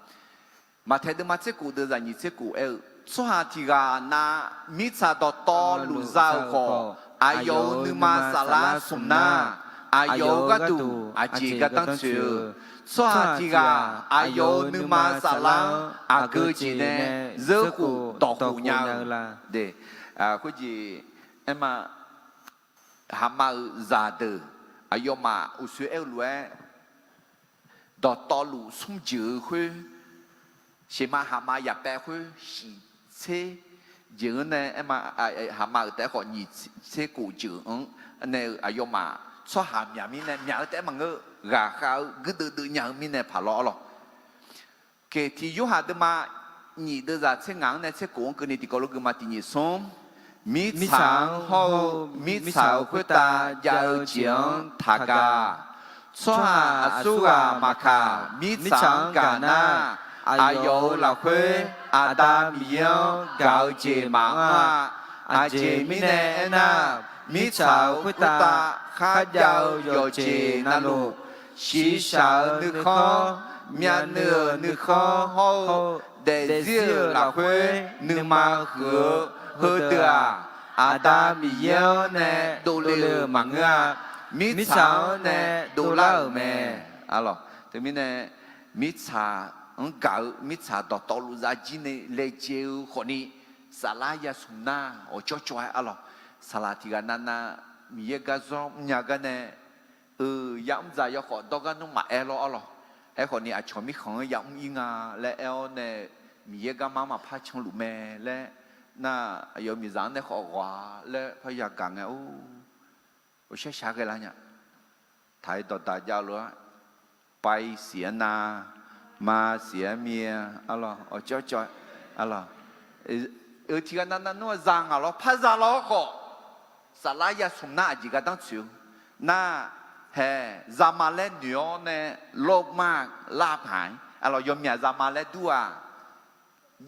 Maqtaeq deuvma tser khof deuvzaq nyiq tser khof aer-eu, tsawrhaq tiq ghaq nav mirtsaq dawqtawvluf za-euq khawf, aqyawf-euq nuima saflar smq nar, aqyawf-euq gharduq aqjeq gardanr tsoeq-eu, tsawrhaq tiq ghaq aqyawf-euq nuima saflar-anr aqgeu jeq nae zeurkhof dawqkhof nya-eu, khoerjeq, aerma, haqmav-euq zaqdeuq, aqyawfmaf uqshoe aer-eu lof-aer, dawqtawvluf smr jeuq-eu khoer, sheuqma haqmav yaqpaev khoer shiq tser jeuq-anr nae aerma, haqmav-euq taef-aer khawf nyiq tser khof jeuq-anr nae-eu aqyawfmaf tsawrhaq myaq mirnae myaq-eu taef-aer maqngeur, ghaqkhav-eu guirdeuv deuv nya-eu mirnae paq lawr, arlawq. Keqtiq Yorhaq deuvma nyiq deuvzaq tser ngaq-anr nae tser khof-anr keuvni tiqkawv lof gui ma. Tiq nyiq smr. Mirtsaq-anr hawr-eu mirtsaq-euq khoertav jav-eu jeq-anr taq gaq. Tsawrhaq aqsurghaq maqkaq, mirtsaq-anr gaq nar, aqyawf-euq lafkhoer Aqda Miqyaer-anr gaq-eu jeq maqanr-a. Aqjeq mirnae aernar, mirtsaq-euq khoertav kharjav-eu yawqjeq navluf, shiqshaq-euq nuikhanr, myavnuiv-euq nuikhanr hawr-eu daefzir-euq lafkhoer nuima huiq-eu heudeuq-aq, Aqda Miqyaer-anr nae dovle-euq maqngeur-a. Mirtsaq-anr nae dovlar-euq mae. Arlawq, teumirnae, mirtsaq-anr gaq-eu mirtsaq dawqtawvluf zafjir nae laejae-eu khawfni, saflar yasmq nar awqcawv cawv-aer, arlawq, saqlaq tiq ghaq navnav Miqyaer gar zawr mrnya gar nae, eu, yamr dzaq yawkhawf dawrgar nmr maqaer lawr, arlawq. Aerkhawfni aqcawq mirkhanq-anr yamr ir nga laer aer-awr nae, Miqyaer garma-anr maqpar canluf mae laer nar, aqyawf miqzaq-anr nae khawf ghawq-a laer par yagaq ngae, or, shar shaq ghae lar nya. Taq-aer dawqdaq jav-eu lof-aer, pai siq-aer nar, ma siq-aer mir-a, arlawq, awqcawv cawv-aer, arlawq, eu, tiq ghaq navnav nmr-a za ngaq lawr, par za lawr khawf, saflar yasmq nar aqjeq gardanr tsoeq-eu nar, hae, zama laer noeq-awr nae, lorma lar paq-aer, arlawq, yawmyaq zama laer dur-aq,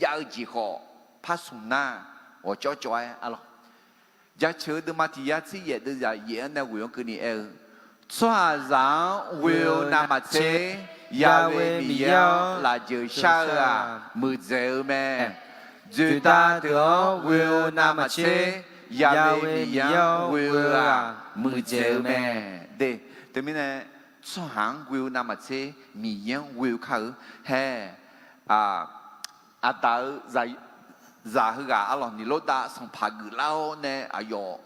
jav-eu jeq khawf par smq nar, awqcawv cawv-aer, arlawq. Jaceuq-eu deuvma tiq yar tser yaef deuvzaq yaef-anr nae ghoeq-anr keuvni aer-eu, tsawrhaqzaq-anr ghoe-eu navmaqtser, Yahweh Miqyaer-anr lafjeuq shar-eu-aq, muiqdzaeq-eu mae. Dzoeqdav deuq-anr ghoe-eu navmaqtser, Yahweh Miqyaer-anr ghoe-eu-aq, muiqdzaeq-eu mae. De, teumirnae, tsawrhaq-anr ghoe-eu navmaqtser, Miqyaer-anr ghoe-eu kar-eu, hae, aqdaq-eu zaq heughaq arlawq, Niqlordav sanqpaq geuflar-awr nae aqyawf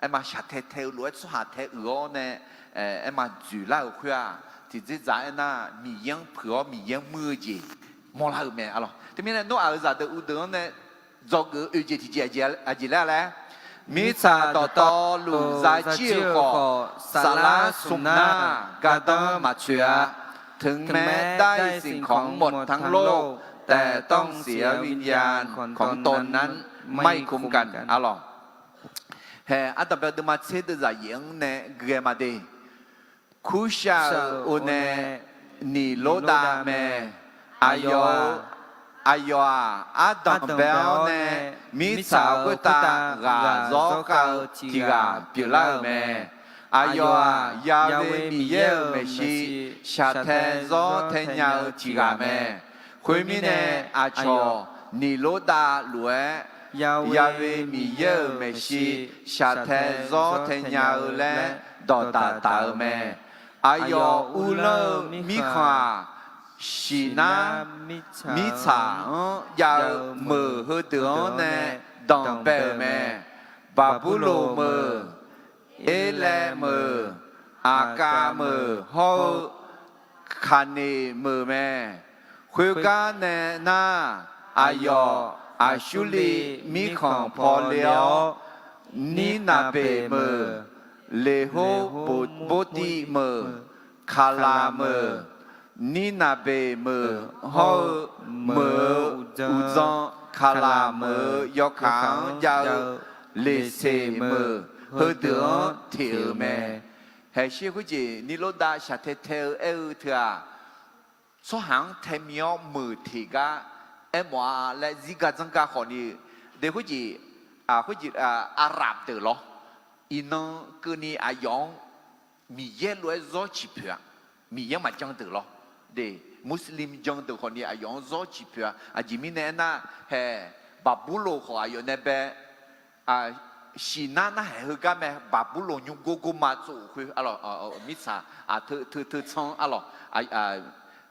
aer ma shaqtae tae-eu lof-aer tsawrhaq tae uiq-awr nae, aer ma dzoeqlar-euq khoer-aq, tiqdzerdzaq aernar, Miqyaer-anr puiq-awr Miqyaer-anr muir-eu jeq mawrlar-euq mae, arlawq. Teumirnae Noraq-euq zaqdeuq uvdeuq-anr nae dzawgeuf-eu oeq jeq tiqjeq aqjeq laer laer, mirtsaq dawqtawvluf zajir-eu khawf, saflar smq nar gardanr maqtsoeq-a. ถึงแม้ได้สิ่งของหมดทั้งโลก แต่ต้องเสียวิญญาณของตนนั้นไม่คุ้มกัน arlawq. Hae ardanqbae deuvma tser deuvzaq yaef-anr nae gui-aer ma de. Kurshav-euq onae niqlordav mae. Aqyawf-eu, aqyawf-aq, ardanqbae-awr nae mirtsaq khoertav ghaq zawr khav-eu tiq ghaq pyeuflar-euq mae. Aqyawf-aq, Ya'we Miqyaer-euq maeqshi shaqtae zawr tae nya-eu tiq ghaq mae. Khoermirnae, aqcawq niqlordav lof-aer, Ya'we Miqyaer-euq maeqshi shaqtae zawr tae nya-eu laer dawqdaq taf-eu mae. Aqyawf uvlanr-eu mirkhanq-aq, shiqnar mirtsaq-anr jav-eu meuq heudeuq-anr nae danqbae-euq mae. Baqburloq meuq, Erlaev meuq, Aqkav meuq hawr-eu Kaqneq meuq mae. Khoergar nae nar, aqyawf Aqsurliv mirkhanq paw le-awr, Nirnaqbeq meuq, Leqhorboqtiv meuq, Kaqlaq meuq, Nirnaqbeq meuq hawr-eu meuq-eu uqdzan Kaqlaq meuq-eu yawkaq-anr jav-eu Leqseq meuq heudeuq-anr teq-euq mae. Haeqshir khoerjeq niqlordav shaqtae tae-eu aer-eu teu-aq, tsawrhaq-anr tae mi-awr meuq teq gar aermawf-a laer zirgar dzanrgar khawfni, de khoerjeq, khoerjeq, Arab deuq lawr. Iqnan keuvni aqyawf-anr Miqyaer lof-aer zawr ciqpoeq-a. Miqyaer maqjan deuq lawr. De, Muslim jan deuq khawfni aqyawf-anr zawr ciqpoeq-a. Aqjeq mirnae aernar, hae, Baqburloq khawf aqyawf nae bae, shiqnar narhaq heugar mae. Baqburloq nymrgor gorma tsov-euq khoer, arlawq, mirtsaq, teu teu tsanr, arlawq,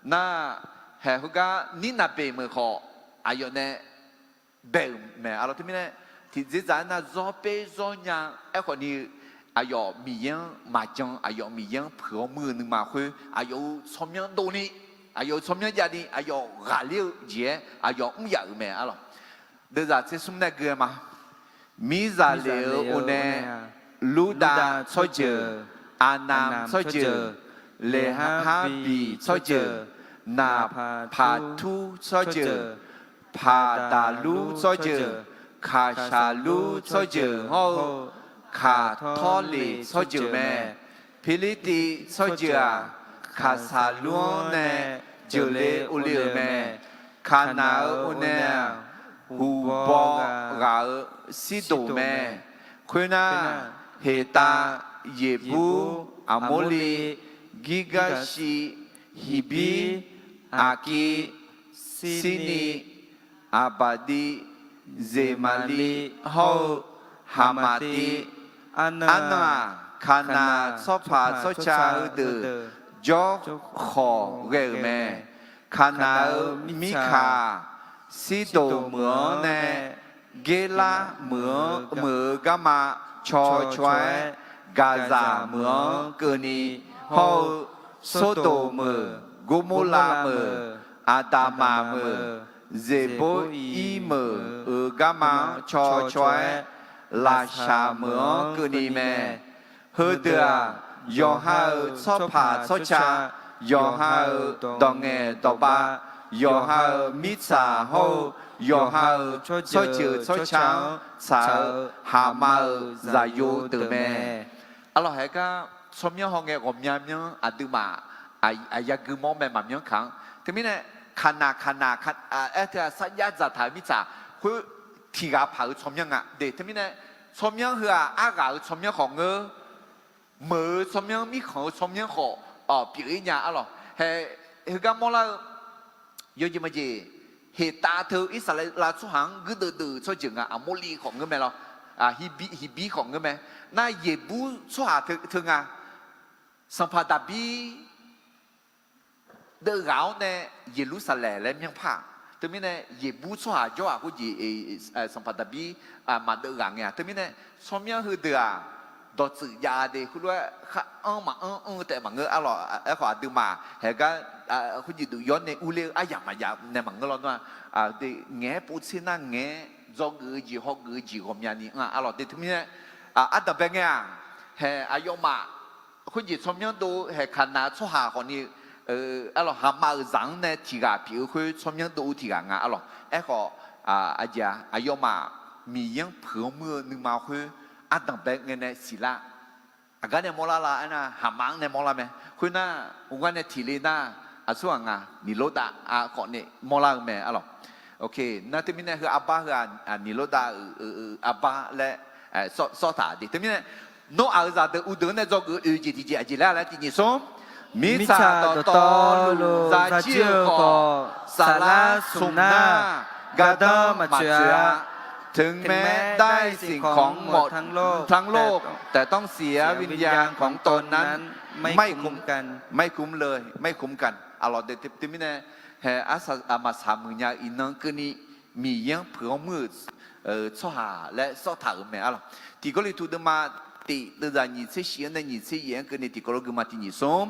nar, hae heugar Nirnaqbeq meuq khawf aqyawf nae bae-euq mae, arlawq. Teumirnae, tiqdzerdzaq aernar, zawr per zawr nya aerkhawfni, aqyawf Miqyaer-anr maqjan, aqyawf Miqyaer-anr puiq-awr muir-eu nuima khoer, aqyawf-euq tsawrmyanr dovni, aqyawf-euq tsawrmyanr javni, aqyawf ghaqler-eu jeq-aer aqyawf mr yaf-euq mae, arlawq. Deuvzaq tser smr nae gui-aer ma. Mirzaqleq-euq onae, Lurdav tsawrjeuq, Aqnamq tsawrjeuq, Leqharbiq tsawrjeuq, Naqpaqtur tsawrjeuq, Paqdaqlur tsawrjeuq, Kaqshaqlur tsawrjeuq hawr-eu Kaqtawrleq tsawrjeuq mae. Pirlirtiv tsawrjeuq-aq, Kaqsaqlur-anr nae jeuqle ovle-euq mae. Kaqnaq-euq onae-aq, huqbaw ghaq-euq Sirdoq mae. Khoernar, Heqtav, Yeqbur, Aqmorli, Girgashi, Hiqbir, Aqkir, Sirni, Aqbaqdi, Zeqmaqli hawr-eu Haqmaqtiv, arnan-aq, Kaqnaq tsawrpaq tsawrca heudeuq jawrkhawq ghae-euq mae. Kaqnaq-euq Mirkaq-aq, Sirdoq meuq-anr nae Gerlar meuq-anr meuq-eu garma caw caw-aer, Gaqzaq meuq-anr keuvni hawr-eu, Sordoq meuq, Gormorlav meuq, Aqdaqmaq meuq, Zeqbor-ir meuq-euq garma-anr caw caw-aer, Laqshaq meuq-anr keuvni mae. Heudeuq-aq, yawqha-euq tsawrpaq tsawrca, yawqha-euq dawq ngaeq dawqbav, yawqha-euq mirtsaq hawr-eu, yawqha-euq tsawrjeuq tsawrca-anr tsaq-eu haqma-euq zaqyo deuq mae. Arlawq, haegar tsawrmyanr hawngae ghawqmya myanr aqduimaf aqyagui mawr mae maqmyanr kaq-anr. Teumirnae, Kaqnaq, Kaqnaq, aer teu-aq sarjax dzaqtaq-euq mirtsaq khoer tiq ghaq paq-euq tsawrmyanr nga de. Teumirnae, tsawrmyanr heu-aq arghaq-euq tsawrmyanr khawf ngeur, meuq-eu tsawrmyanr, mirkhanq-eu tsawrmyanr khawf pyeuf-ir nya, arlawq. Hae, heugar mawrlar-eu yawjeq majeq, Heqtav teu Irsaqleqlav tsawrhaq-anr guirdeuv deuv-euq tsawrjeuq nga. Aqmorli khawf ngeur mae lawr. Hiqbir khawf ngeur mae. Nar Yeqbur tsawrhaq teu nga. Sanqpaq Daqbir deuvghaq-awr nae Yeqlursaqlaeq laer myanrpar-aq, teumirnae Yeqbur tsawrhaq jawr-aq khoerjeq, Sanqpaq Daqbir maqdeuv ghaq ngae-aq. Teumirnae tsawrmyanr heudeuq-aq, dawqtsuif jav de khoerlof-aer khar anr maqanr anr-eu taef maqngeur arlawq. Aerkhawf aqduimaf haeqgar khoerjeq duf yawr nae urler-eu aryamq maqjav nae maqngeur lawr nar, ngaeq-aer povtser nar ngaeq-aer dzawgeuf-eu jeq hawgeuf-eu jeq ghawqmyani anr-a arlawq. De teumirnae ardanq bae ngae-aq, haeq aqyawfmaf khoerjeq tsawrmyanr dov-eu haeq kaqnaq-eu tsawrhaq khawfni arlawq, Haqmaf-euq zaq-anr nae tiq ghaq pyeuf-eu khoer tsawrmyanr dov-eu tiq ghaq nga arlawq. Aerkhawf aqjeq-aq, aqyawfmaf Miqyaer-anr puiq-anr muir-eu nuima khoer ardanq bae ngae nae siqlar. Aqgar nae mawrlar la aernar, Haqmaf-anr nae mawrlar mae. Khoernar, uqgar nae tiq le nar, aqsurghaq nga, Niqlordav khawfni mawrlar-eu mae arlawq. Nar teumirnae heu arbar heu-aq, Niqlordav-euq arbar laer sawr taq de. Teumirnae Noraq-euq zaqdeuq uvdeuq-anr nae dzawgeuf-eu oeq jeq tiqjeq aqjeq laer laer tiq nyiq smr. Mirtsaq dawqtawvluf zajir-eu khawf, saflar smq nar gardanr maqtsoeq-a. ถึงแม้ได้สิ่งของหมดทั้งโลกแต่ต้องเสียวิญญาณของตนนั้นไม่คุ้มกัน ไม่คุ้มเลย ไม่คุ้มกัน arlawq. De teumirnae haeq arsaq maqsaq muiq nya-eu iqnan keuvni Miqyaer-anr puiq-anr muir-euq tsawrhaq laer sawr taq-euq mae arlawq. Tiq Gawrliqtu deuvma tiq deuvzaq nyiq tser shif-anr nae nyiq tser yaef-anr keuvni tiq kawv lof gui ma tiq nyiq smr.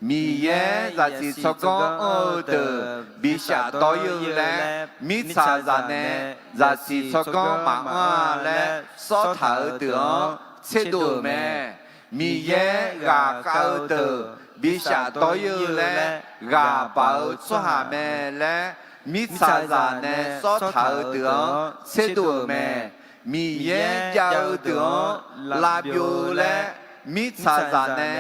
Miqyaer zaqsiq tsawrganr anr-eu deuq bi shafdawr-ir-eu laer, mirtsaqzaq nae zaqsiq tsawrganr maqanr-a laer sawr taq-eu deuq-anr tserdov-euq mae. Miqyaer ghaq khav-eu deuq bi shafdawr-ir-eu laer ghaq baq-eu tsawrhaq mae laer, mirtsaqzaq nae sawr taq-eu deuq-anr tserdov-euq mae. Miqyaer jav-eu deuq-anr lavbyov-eu laer, mirtsaqzaq nae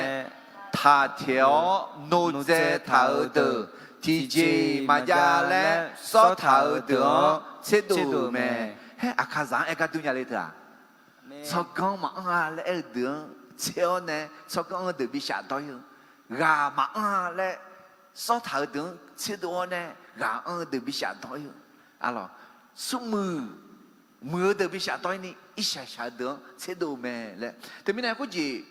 taq taeq-awr nodzae taq-eu deuq tiqjeq maqjav laer sawr taq-eu deuq-anr tserdov-euq mae. Haer aqkaqzaq-anr aer gar dur nya le teu-aq, tsawrganr maqanr-a laer aer-eu deuq-anr tser-awr nae tsawrganr anr-eu deuq bi shafdawr-ir-eu, ghaq maqanr-a laer sawr taq-eu deuq-anr tserdov-awr nae ghaq anr-eu deuq bi shafdawr-ir-eu, arlawq, smrmuiq muiq-eu deuq bi shafdawr-ir ni irshaq shaq-eu deuq-anr tserdov-eu mae laer. Teumirnae khoerjeq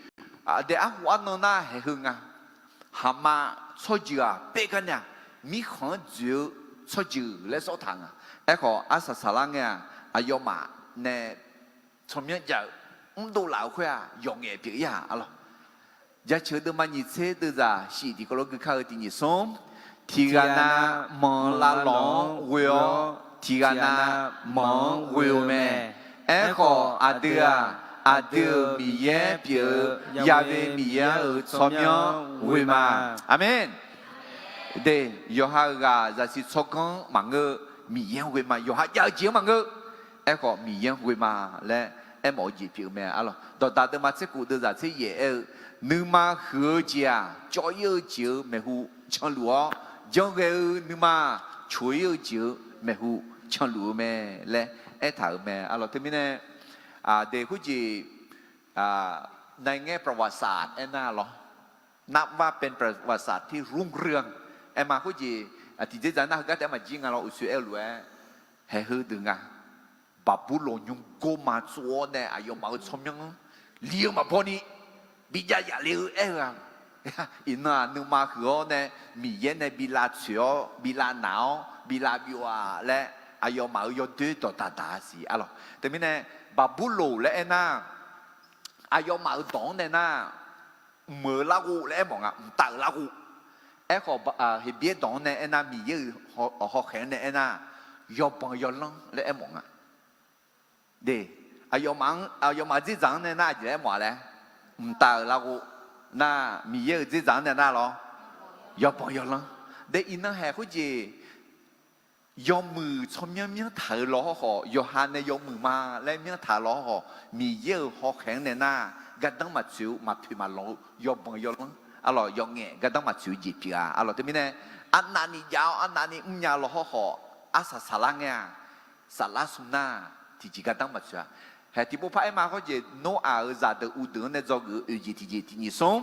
daef arhu arnan nar haeq heu nga. Haqma tsawrjeuq-aq paer gar nae-aq, mirkhanq-anr dzoeq-eu tsawrjeuq laer sawr taq nga. Aerkhawf arsaq saqlar ngae-aq, aqyawfmaf nae tsawrmyanr jav-eu mrdov laf-eu khoer-aq yawqngaef pyeuf-ir-aq arlawq. Jaceuq deuvma nyiq tser deuvzaq shif tiq kawv lof gui kar-eu tiq nyiq smr. Tiq ghaq nav manq lavlawq-anr ghoe-awr, tiq ghaq nav manq-anr ghoe-eu mae. Aerkhawf aqdui-aq, aqdui-euq Miqyaer pyeuf-eu Ya'we Miqyaer-euq tsawrmyanr ghoe ma. Aqmeq. De, yawqha-euq ghaq zaqsiq tsawrganr maqngeur, Miqyaer-anr ghoe ma. Yawqha jav-eu jeq-anr maqngeur, aerkhawf Miqyaer-anr ghoe ma laer aermawf-eu jeq pyeuf-eu mae arlawq. Dawqdaq deuvma tser kuf deuvzaq tser yaef aer-eu, nuima huiq-eu jeq-aq cawv-ir-eu jeq-euq maeqhu canluf-awr, janrghae-eu nuima coq-ir-eu jeq-euq maeqhu canluf-eu mae laer aertaq-euq mae arlawq. Teumirnae de khoerjeq ในแง่ประวัติศาสตร์ aernar lawr, นับว่าเป็นประวัติศาสตร์ที่รุ่งเรือง aerma khoerjeq tiqjeq dzaq nar heugar taef-aer maqjir nga lawr, uqshoe aer-eu lof-aer haeq heu deuq nga. Baqburloq nymrgor ma tsov-awr nae aqyawfmaf-euq tsawrmyanr-anr li-eu maqbaw ni bijav yaf le-eu aer-eu-aq, iqnan-aq nuima huiq-awr nae Miqyaer nae bi lavtsoeq-awr bi lavnaq-awr bi lavbyov-a laer aqyawfmaf-euq yawdoer dawqdaq daq-a siq arlawq. Teumirnae Baqburloq laer aernar, aqyawfmaf-euq dawq-anr nae nar, mq-euq larghov laer aermawf nga, mqtav-euq larghov. Aerkhawf Heqbyaer dawq-anr nae aernar, Miqyaer-euq hawkhaeq-anr nae aernar, yawbanq yawlanr laer aermawf nga. De, aqyawfmaf-euq dzerdzaq-anr nae nar aqjeq laer aermawf-a laer, mqtav-euq larghov nar, Miqyaer-euq dzerdzaq-anr nae nar lawr, yawbanq yawlanr. De, iqnan haeq khoerjeq yawmuiq tsawrmyanr myanrtaq-euq lawr hawrkhawf, yawqha nae yawmuiq ma laer myanrtaq-eu lawr hawrkhawf, Miqyaer-euq hawkhaeq-anr nae nar, gardanr maqtsoeq-eu maqpoeq maqlanq-eu yawbanq yawlanr arlawq, yawqngaef gardanr maqtsoeq-eu jeq pyeuf-a arlawq. Teumirnae arnavni jav-awr arnavni mrnya lawr hawrkhawf, arsaq saqlar ngae-aq, saflar smr nar tiqjeq gardanr maqtsoeq-a. Haeq tiqpov par aerma khoerjeq Noraq-euq zaqdeuq uvdeuq-anr nae dzawgeuf-eu oeq jeq tiqjeq tiqnyiq smr.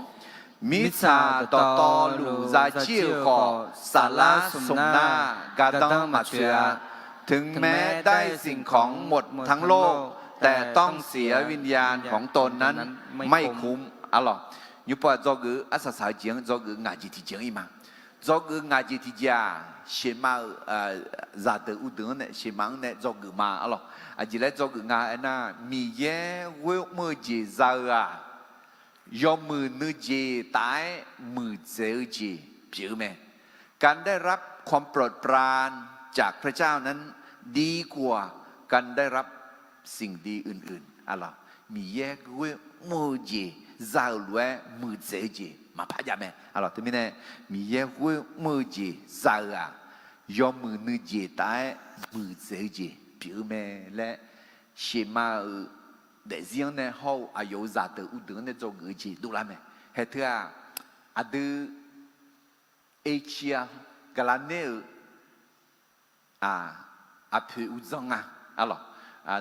Mirtsaq dawqtawvluf zajir-euq khawf, saflar smr nar gardanr maqtsoeq-a. ถึงแม้ได้สิ่งของหมดทั้งโลก แต่ต้องเสียวิญญาณของตนนั้นไม่คุ้ม arlawq. Nymrpov-aq dzawgeuf-eu arsaq saq-eu jeq-anr dzawgeuf-eu ngaq jeq tiqjeq-anr ir ma. Dzawgeuf-eu ngaq jeq tiqjeq-aq, sheuqma-euq zaqdeuq uvdeuq-anr nae sheuqma-anr nae dzawgeuf ma arlawq. Aqjeq laer dzawgeuf nga aernar, Miqyaer ghoer mr-eu jeq za-eu-aq, yawmuiq nuijeq taf-aer muiqdzaeq-eu jeq pyeuf-eu mae. การได้รับความโปรดปรานจากพระเจ้านั้น ดีกว่าการได้รับสิ่งดีอื่นๆ Miqyaer ghoer mr-eu jeq za-euq lof-aer muiqdzaeq-eu jeq maqpar jav mae. Teumirnae Miqyaer ghoer mr-eu jeq za-eu-aq, yawmuiq nuijeq taf-aer muiqdzaeq-eu jeq pyeuf-eu mae laer, Shema-euq daefzir-anr nae hawr-eu aqyawf-euq zaqdeuq uvdeuq-anr nae dzawgeuf-eu jeq dovlar mae. Haeq teu-aq, aqdui Asia gaqlaq ner-euq aqpoeq uqdzan nga. Aqlawq,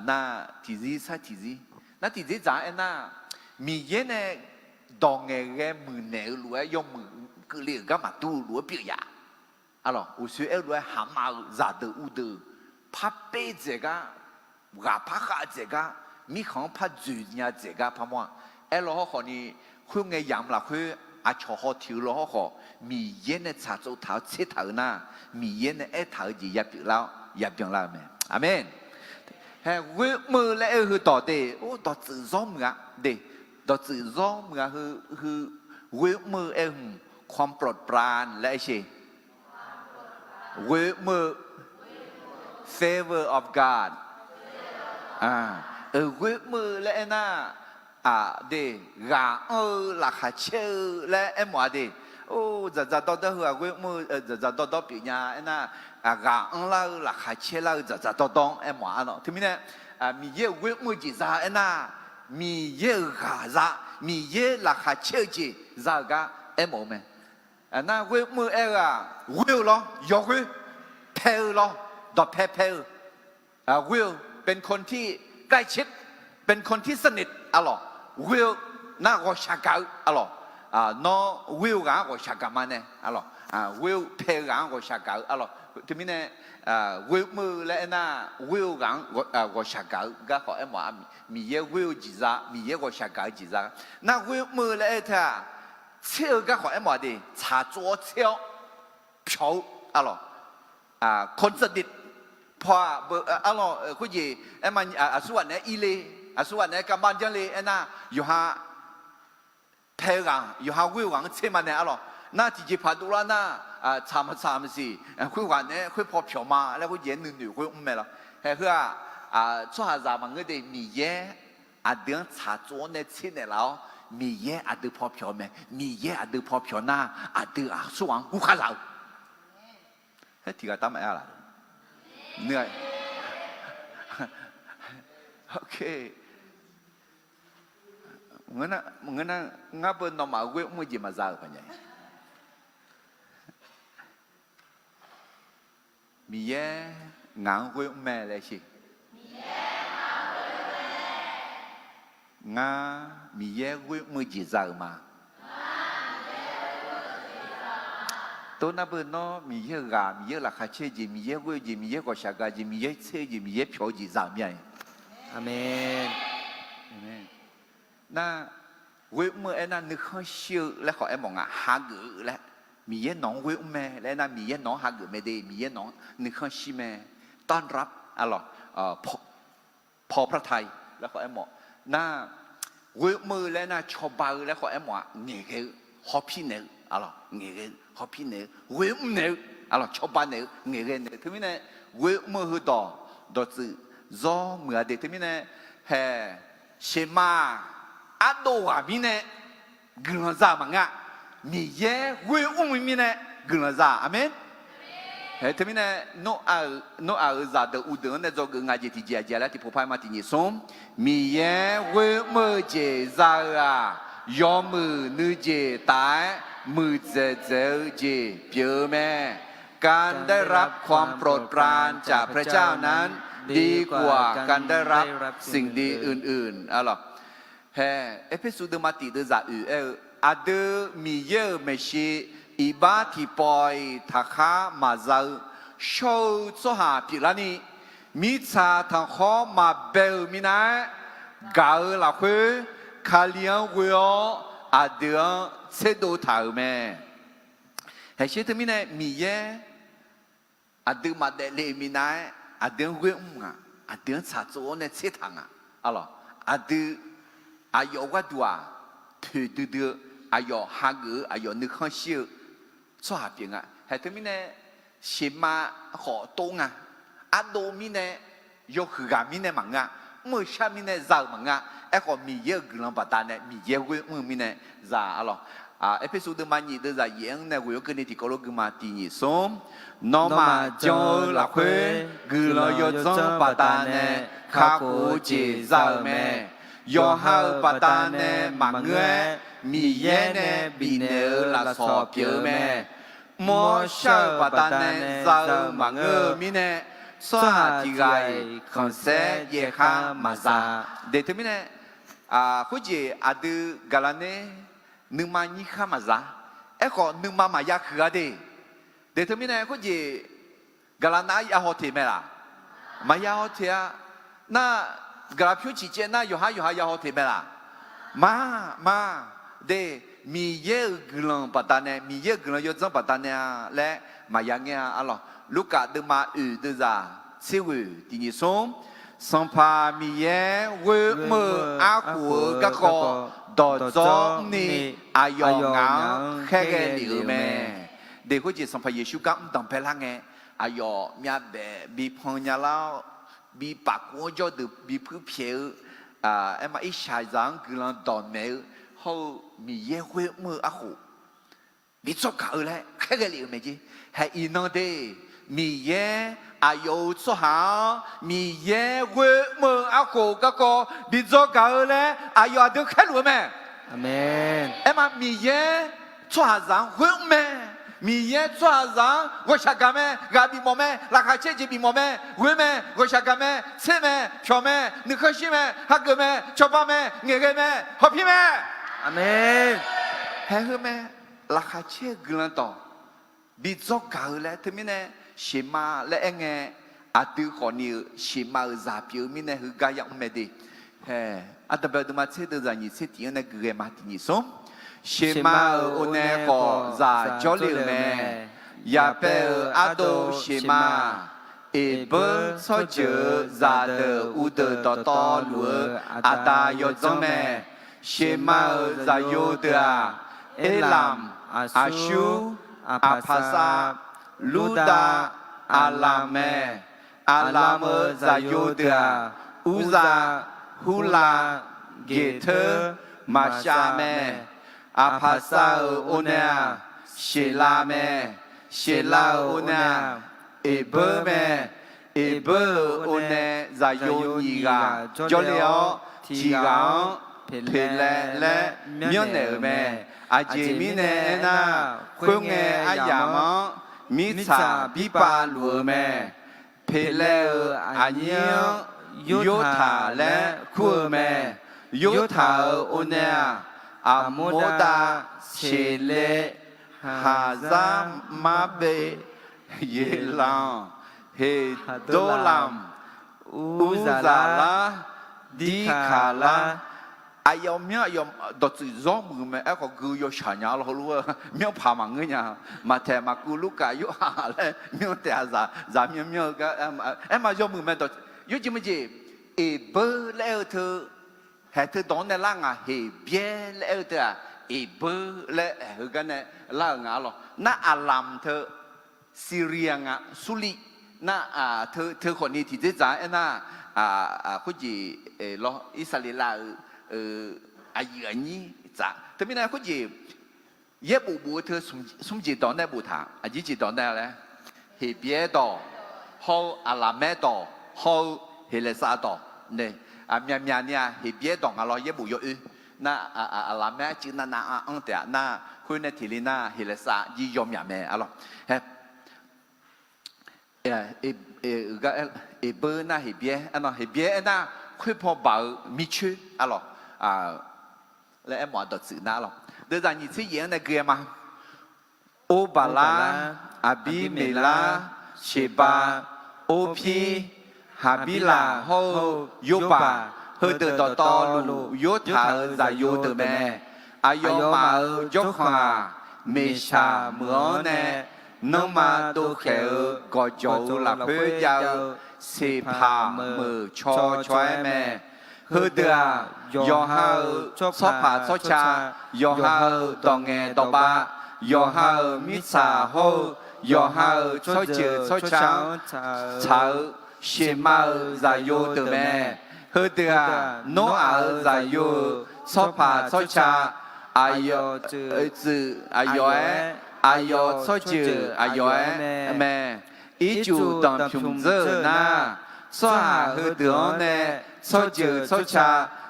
nar tiqzir sar tiqzir, nar tiqzir dzaq-aer aernar, Miqyaer nae dawq ngaeqghae muiqnaeq-eu lof-aer yawmuiq keuvle-euq gar maqdur-eu lof-aer pyeuf ya. Aqlawq, uqsoer aer-eu lof-aer haqmav-euq zaqdeuq uvdeuq par perdzaeq gar, ghaq par khav dzaeq gar, mirkhanq-anr par dzoeq nya dzaeq gar parmawr-a. Aerlaw hawrkhawf ni, khoerngae yamq lafkhoer aqcawq haw tiq-eu law hawrkhawf, Miqyaer nae tsaqtsov taq-awr tser taq-eu nar, Miqyaer nae aertaq-eu jeq yapyeuf lar-awr yabyan lar-eu mae. Aqmeq. Hae, ghoer mr-eu laer aer-eu heu dawq de, or, dawqtsuif zawr muiq-a de, dawqtsuif zawr muiq-a heu, heu, ghoer mr-eu aer-eu hmq ความโปรดปราน laer aer sher. Ghoer mr-eu, favor of God. Ghoer mr-eu laer aernar, aqde, ghaq anr-eu laqkhaq caer-eu laer aermawf-a de. Or, dzaqdzaq dawrdawr heu-aq ghoer mr-eu, dzaqdzaq dawrdawr pyeufnya aernar, ghaq anrlar-eu laqkhaq caerlar-eu dzaqdzaq dawrdawr-anr aermawf-a lawq. Teumirnae, Miqyaer-euq ghoer mr-eu jeq za aernar, Miqyaer-euq ghaq za, Miqyaer laqkhaq caer-eu jeq za-euq gar aermawf-eu mae. Nar ghoer mr-eu aer-eu-aq, ghoer-eu lawr, yawghoer, pae-eu lawr, dawqpae pae-eu, ghoer-eu, เป็นคนที่ใกล้ชิด เป็นคนที่สนิท aqlawq, ghoer-eu nar ghawqshaq gaq-eu aqlawq, nawr ghoer-eu ghaq-anr ghawqshaq gaq ma nae aqlawq, ghoer-eu pae-eu ghaq-anr ghawqshaq gaq-eu aqlawq. Teumirnae, ghoer mr-eu laer aernar, ghoer-eu ghaq-anr ghawqshaq gaq-eu garkhawf aermawf-a. Miqyaer ghoer-eu jeq za, Miqyaer ghawqshaq gaq-eu jeq za. Nar ghoer mr-eu laer aer-eu teu-aq, tser-eu garkhawf aermawf-a de, tsaqtsov-awr tser-awr pyawq-eu aqlawq, คนสนิท paw-aq, aqlawq, khoerjeq aerma, aqsurghaq naeq-aer irle, aqsurghaq naeq-aer kavmar janrle aernar, yawqha pae-eu ghaq, yawqha ghoer-eu ghaq-anr tser ma nae aqlawq. Nar tiqjeqpaq dovlar nar, tsaq maqtsaq maqsiq, khoerghaq naeq-aer khoerpaw pyawq ma laer khoerjeq-aer nuinoeq ghoer mr mae lawq. Hae heu-aq, tsawrhaqzaq maqngeur de, Miqyaer aqdui-anr tsaqtsov-awr nae tser naeqlaf-awr, Miqyaer aqdui paw pyawq mae. Miqyaer aqdui paw pyawq nar, aqdui aqsurghaq-anr gurkhar laf-eu Haer tiq ghaq taf maqaer-a laq? Nui-a. Ok. Ngeur nar, ngar beu nawmaf ghoer mr-eu jeq maqza-euq paq nya. Miqyaer ngaq-anr ghoer mr mae laer sher. Ngar Miqyaer ghoer mr-eu jeq za-euq ma. Tov nar beu nawr Miqyaer-euq ghaq, Miqyaer-euq laqkhaq caer-eu jeq, Miqyaer ghoer-eu jeq, Miqyaer ghawqshaq gaq-eu jeq, Miqyaer tser-eu jeq, Miqyaer pyawq-eu jeq za-euq mir-a. Nar ghoer mr-eu aernar nuikhanr shir-eu laer khawf aermawf nga, hageuf-eu laer. Miqyaer nawq-anr ghoer mr mae laer aernar, Miqyaer nawq-anr hageuf mae de, Miqyaer nawq-anr nuikhanr shir mae. ต้อนรับ aqlawq, พอพระทัย laer khawf aermawf. Nar ghoer mr-eu laer nar cawba-eu laer khawf aermawf-a, ngaeqghae-eu, hawpir naeq-eu, aqlawq, ngaeqghae-eu, hawpir naeq-eu, ghoer mr naeq-eu, aqlawq, cawba naeq-eu, ngaeqghae naeq-eu. Teumirnae ghoer mr-eu heudawq dawqtsuif zawr muiq-a de. Teumirnae hae, sheuqma ardov ghaq mirnae guiqlanq za-euq maqngeur-a. Miqyaer ghoer mr-eu mirnae guiqlanq za-euq. Aqmeq. Hae, teumirnae Noraq-euq zaqdeuq uvdeuq-anr nae dzawgeuf nga jeq tiqjeq aqjeq laer tiqpov par ma tiqnyiq smr. Miqyaer ghoer mr-eu jeq za-eu-aq, yawmuiq nuijeq taf-aer muiqdzaeq dzaeq-eu jeq pyeuf-eu mae. การได้รับความโปรดปรานจากพระเจ้านั้นดีกว่าการได้รับสิ่งดีอื่นๆ Aqlawq. Hae, Erpersu deuvma tiq deuvzaq oeq aer-eu, aqdui Miqyaer-euq maeqshi iqbax tiqpawf-iq taqkhar maqza-eu shawr-eu tsawrhaq pyeuflarni, mirtsaq tanqkhawr maqbae-euq minav-aer gaq-eu lafkhoer, Kali-anr ghoe-awr aqdui-anr tserdov taq-euq mae. Hae, sher teumirnae Miqyaer aqdui maqdaef le-euq minav-aer aqdui-anr ghoer mr ngaq, aqdui-anr tsaqtsov-awr nae tsertaq ngaq. Aqlawq, aqdui aqyawf gharduq-aq, poeqdui dui-eu, aqyawf hageuf-eu, aqyawf nuikhanr shir-eu tsawrhaq pyeuf nga. Haeq teumirnae, sheqma khawf tov nga. Ardov mirnae, yawhuiq ghaq mirnae maqngeur-a. Mr-eu shar mirnae za-euq maqngeur-a. Aerkhawf, Miqyaer-euq guiqlanq baqdanae Miqyaer ghoer mr-eu mirnae za-a lawq. Erpersu deuvma nyiq deuvzaq yaef-anr nae ghoe-awr keuvni tiqkawv lof guima tiq nyiq smr. Nawmaf jan-eu lafkhoer guiqlanq yawdzanr baqdanae kakhof-eu jeq za-euq mae. Yawqha-euq baqdanae maqngeur-aer, Miqyaer nae bifnaeq-euq lafsawq pyeuf-eu mae. Mr-awr shar-euq baqdanae za-eu maqngeur-eu mirnae, tsawrhaq tiq ghaq-iq khanqsaer yaerkhar maqza. De teumirnae, khoerjeq aqdui gaqlaqner nuima nyir khar maqza. Aerkhawf, nuima maqya huiq-a de. De teumirnae khoerjeq gaqlaqnav-anr ya haw teq mae laq? Maqya haw teq-a. Nar, gaqlaq pyur ciq caev nar yawqhar yawqha ya haw teq mae laq? Ma, ma. De, Miqyaer-euq guiqlanq baqdanae, Miqyaer-euq guiqlanq yawdzanr baqdanae-a laer maqya ngaer-a arlawq. Lurkaf deuvma oeq deuvzaq tser ghoeq tiq nyiq smr. Sanqpaq Miqyaer ghoer mr-eu arkhof-eu garkawv dawqdzawr mrni, aqyawf ngaq-anr khaerghae lef-euq mae. De khoerjeq Sanqpaq Yeqsur gar mr danqbae lar ngae, aqyawf myavbaef bi pan nya lar-awr, bi pafkuv-anr jawrdeuq bi puir pyaeq-eu, aerma irshaqzaq-anr guiqlanq dawqmaeq-eu hawr-eu Miqyaer ghoer mr-eu arkhof bi dzawr gaq-eu laer khaerghae lef-euq mae jer. Haeq iqnan de, Miqyaer aqyawf-euq tsawrhaq-anr Miqyaer ghoer mr-eu arkhof garkawv bi dzawr gaq-eu laer aqyawf aqdui khaerluf-eu mae. Aerma Miqyaer tsawrhaqzaq-anr ghoer mr mae. Miqyaer tsawrhaqzaq-anr ghawqshaq gaq mae, ghaq bifmawf mae, laqkhaq caer jeq bifmawf mae, ghoer mae, ghawqshaq gaq mae, tser mae, pyawq mae, nuikhanr shir mae, hageuf mae, cawba mae, ngaeqghae mae, hawpir mae. Haeq heu mae, laqkhaq caer-eu guiqlanq dawq bi dzawr gaq-eu laer teumirnae, sheqma laer aer ngae, aqdui khawfni-euq sheqma-euq zaq pyeuf-eu mirnae heugar yamr mae de. Haeq, ardanqbae deuvma tser deuvzaq nyiq tser tiq-anr nae guiqghae ma tiq nyiq smr. Sheqma-euq onae khawf zaq jawrle-euq mae. Yaqbae-euq ardov sheqma, Eqbeur tsawrjeuq-euq zaqdeuq uvdeuq dawqtawvluf-eu aqda yawdzanr mae. Sheqma-euq zaqyo deuq-aq, Erlamq, Aqsur, Aqpaqsav, Lurdav, Aqlamq mae. Aqlamq-euq zaqyo deuq-aq, Urzav, Hurlav, Geqteur, Maqshav mae. Aqpaqsav-euq onae-aq, Sheqlav mae. Sheqlav-euq onae-aq, Eqbeur mae. Eqbeur-euq onae zaqyo nyiq ghaq jawrle-awr, tiq ghaq-anr Peqlaeq laer myanrnaeq-euq mae. Aqjeq mirnae aernar, khoerngae aryamq-anr mirtsaq birpav luf-eu mae. Peqlaeq-euq aqnyir-anr Yortaq laer kur-eu mae. Yortaq-euq onae-aq, Aqmordav, Seqle, Haqzarmaqbe, Yeqlanq, Heqdorlanq, Urzaqlar, Dirkaqlar. Aqyawf myanr aqyawf dawqtsuif zawr muiq mae. Aerkhawf gui yawshaq nya lawr heulof-aer myanr paq maqngeur nya. Maqtaeq, Maqkuv, Lurkaf, Yorhaq laer myanr taef-a zaq, zaq myanr myanr-eu gar, aerma yawmuiq mae dawq. Yawjeq meujeq, Eqbeur laer-eu teu, haeq teu dawq-anr nae lar ngaq, Heqbyaer laer-eu teu-aq, Eqbeur laer heugar nae lar-euq nga lawr. Nar Aqlamq teu, Syria nga, Surli. Nar teu khawfni tiqdzerdzaq-anr aernar, khoerjeq lawr, Irsaqleqlav-euq aqyuif aqnyir tsaf. Teumirnae khoerjeq yaerbof bof-eu teu smr jeq dawq nae boftaq, aqjeq jeq dawq nae laer, Heqbyaer dawq hawr-eu, Aqlaqmaer dawq hawr-eu, Heqlaeqsav dawq nae, myaqmyaq ni-aq Heqbyaer dawq nga lawr yaerbof yawoer. Nar Aqlaqmaer arcuiv navnav-anr taef-a nar, khoer nae teq le nar Heqlaeqsav jir yawmyaq mae arlawr. Eqbeur nar Heqbyaer, Heqbyaer aernar khoerpaw baq-eu mircoer arlawr laer aermawf-a dawqtsuif nar arlawr. Deuvzaq nyiq tser yaef-anr nae gui-aer ma. Orbaqlar, Aqbirmeqlar, Seqbav, Orpir, Haqbirlaq hawr-eu Yorbaq, heudeuq dawqtawvluf Yortaq-euq zaqyo deuq mae. Aqyawfmaf-euq jawrkhanq-aq, Meqshaq meuq-anr nae nanrma dovkhaeq-eu gawqjawq-euq lafkhoer jav-eu Seqpaq meuq caw caw-aer mae. Heudeuq-aq, yawqha-euq tsawrpaq tsawrca, yawqha-euq dawq ngaeq dawq bav, yawqha-euq mirtsaq hawr-eu, yawqha-euq tsawrjeuq tsawrca-anr tsaq-eu sheqma-euq zaqyo deuq mae. Heudeuq-aq, Noraq-euq zaqyo-euq tsawrpaq tsawrca, aqyawf tsuif aqyawf-aer, aqyawf tsawrjeuq aqyawf-aer mae. Ircuf danqpymq dzeur-euq nar, tsawrhaq heudeuq-anr nae tsawrjeuq tsawrca,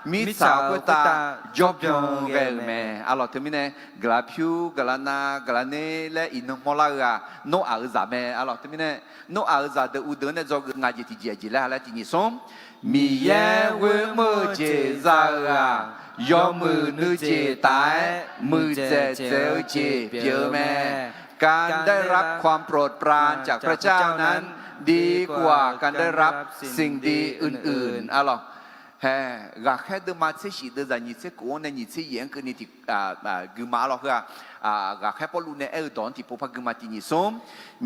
mirtsaq khoertav jawrbyan ghae-euq mae. Arlawq, teumirnae guiqlanq pyur, guiqlanq nav, guiqlanq ner laer iqnan mawrlar-eu-aq, Noraq-euq zaq mae. Arlawq, teumirnae Noraq-euq zaqdeuq uvdeuq-anr nae dzawgeuf nga jeq tiqjeq aqjeq laer ha laer tiq nyiq smr. Miqyaer ghoer mr-eu jeq za-euq-aq, yawmuiq nuijeq taf-aer muiqdzaeq dzaeq-eu jeq pyeuf-eu mae. การได้รับความโปรดปรานจากพระเจ้านั้น ดีกว่าการได้รับสิ่งดีอื่นๆ Arlawq, hae, ghaqkhaer deuvma tser shif deuvzaq nyiq tser kof-anr nae nyiq tser yaef-anr keuvni tiq, guima arlawq heu-aq, ghaqkhaer Pawrluv nae aer-eu dawq-anr tiqpov par guima tiq nyiq smr.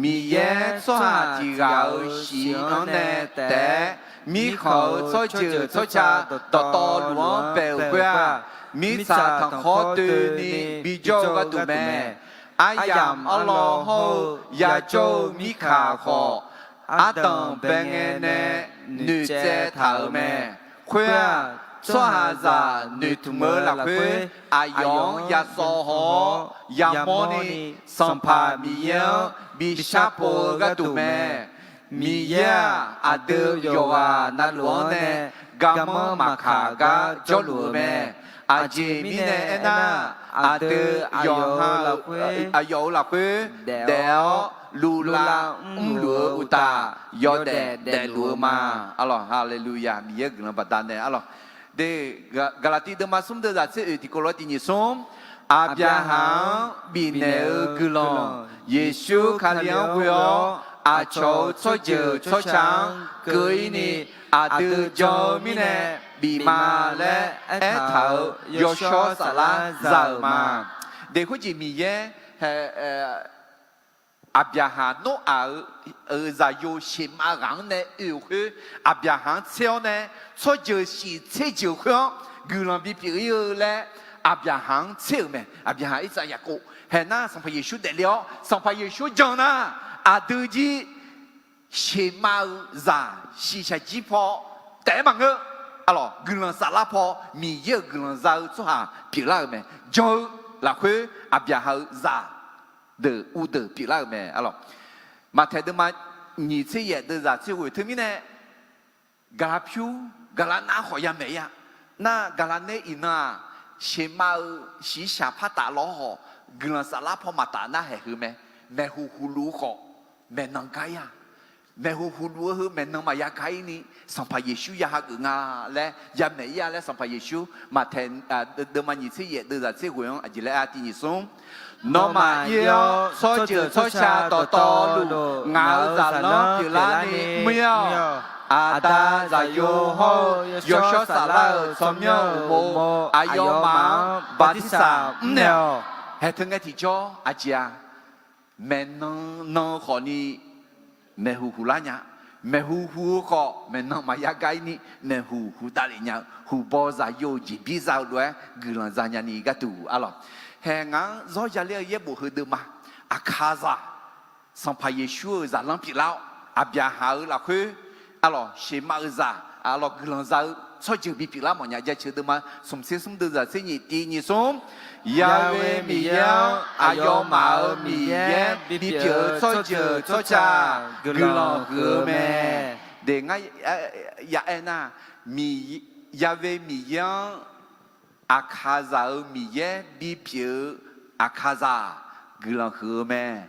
Miqyaer tsawrhaq tiq ghaq-euq shif-anr nae taef-aer, mirkhanq-euq tsawrjeuq tsawrca dawqtawvluf-anr bae-euq khoer-aq, mirtsaq tanqkhawr doeni bijawr-eu gharduq mae. Aryamq arlawr hawr-eu yajawr-eu mirkaq khawf, ardanq bae ngae nae noeqtsaev taq-euq mae. Khoer-aq, tsawrhaqzaq noeqtmq-eu lafkhoer aqyawf-anr yasawv haw-awr yamawrni, Sanqpaq Miqyaer-anr bi sharpov-eu gharduq mae. Miqyaer-aq, aqdui yawqghaq navluf-anr nae garmanr maqkaq gar jawrluf-eu mae. Aqjeq mirnae aernar, aqdui yawqha aqyawf-euq lafkhoer daef-awr luvlav mrluf-eu uqtaf, yawdaef daefluf-eu ma. Arlawq, haleluya, Miqyaer guiqlanq baqdanae arlawq. De, Gaqlaqtiv deuvma smr deuvzaq tser oeq tiqkawv lof-aer tiq nyiq smr. Aqbyaqhaq-anr bifnaeq-eu guiqlanq, Yeqsur Kali-anr ghoe-awr aqcawq-euq tsawrjeuq tsawrca-anr keuv-ir ni, aqdui jan-eu mirnae bif ma laer aertaq-euq yawshawr saflar za-euq ma. De, khoerjeq Miqyaer hae, Aqbyaqhaq Noraq-euq zaqyo sheqma ghaq-anr nae oe-euq khoer, Aqbyaqhaq-anr tser-awr nae tsawrjeuq shif tser jeuq khoer-anr guiqlanq bipyeuf-ir-eu laer Aqbyaqhaq-anr tser-euq mae. Aqbyaqhaq, Irsaq, Yaqkov hae nar Sanqpaq Yeqsur daefle-awr Sanqpaq Yeqsur jan nar, aqdui jir sheqma-eu zaq shiqshaq jir paw taef-aer maqngeur. Arlawq, guiqlanq saflar paw Miqyaer-euq guiqlanq za-eu tsawrhaq pyeuflar-euq mae. Jan-eu lafkhoer Aqbyaqhaq-eu zaq deuq uvdeuq pyeuflar-euq mae. Arlawq, Maqtaeq deuvma nyiq tser yaef deuvzaq tser ghoeq teumirnae, gaqlaq pyur, gaqlaq nav khawf yamaeq-ir-a. Nar gaqlaq nae iqnan-aq, sheqma-eu shiqshaq par taf lawr khawf, guiqlanq saflar paw maqtaf nar haeq heu mae. Maeqhu huqluf-eu khawf, maeqnan gar-ir-a. Maeqhu huqluf-eu heu maeqnan maqya gar-ir ni, Sanqpaq Yeqsur ya hageuf nga laer yamaeq-ir-a laer Sanqpaq Yeqsur Maqtaeq deuvma nyiq tser yaef deuvzaq tser ghoeq-anr aqjeq laer-a tiq nyiq smr. Nawmaf ir-awr tsawrjeuq tsawrca dawqtawvluf ngaq-euq zaqlanr pyeuflarni mr-ir-awq. Aqda, Zaqyo hawr-eu Yawshawr Saflar-euq tsawrmyanr-euq uqmov aqyawfmaf-anr bartirsaq mrnaeq-awq. Haeq teu ngae tiqjawr aqjeq-a, maeqnan nan khawfni maeqhu huqlar nya. Maeqhu hu-eu khawf maeqnan maqya gar-ir ni maeqhu huqdav lef nya-eu huqbaw zaqyo-euq jeqbir za-eu lof-aer guiqlanq za nyani gharduq arlawq. Haeq ngaq-anr zawr yaler-eu yaerbof heudeuq ma. Aqkaqzaq, Sanqpaq Yeqsur-euq zaqlanr pyeuflar-awr, Aqbyaqhaq-euq lafkhoer arlawq, sheqma-eu zaq arlawq, guiqlanq za-eu tsawrjeuq bipyeuf lar mawfnya. Jaceuq deuvma smq tser smr deuvzaq tser nyiq tiq nyiq smr. Yahweh Miqyaer-anr aqyawfmaf-euq Miqyaer bipyeuf-eu tsawrjeuq tsawrca guiqlanq huiq-eu mae. De ngar ya aer nar, Yahweh Miqyaer-anr Aqkaqzaq-euq Miqyaer bipyeuf-eu Aqkaqzaq guiqlanq huiq-eu mae.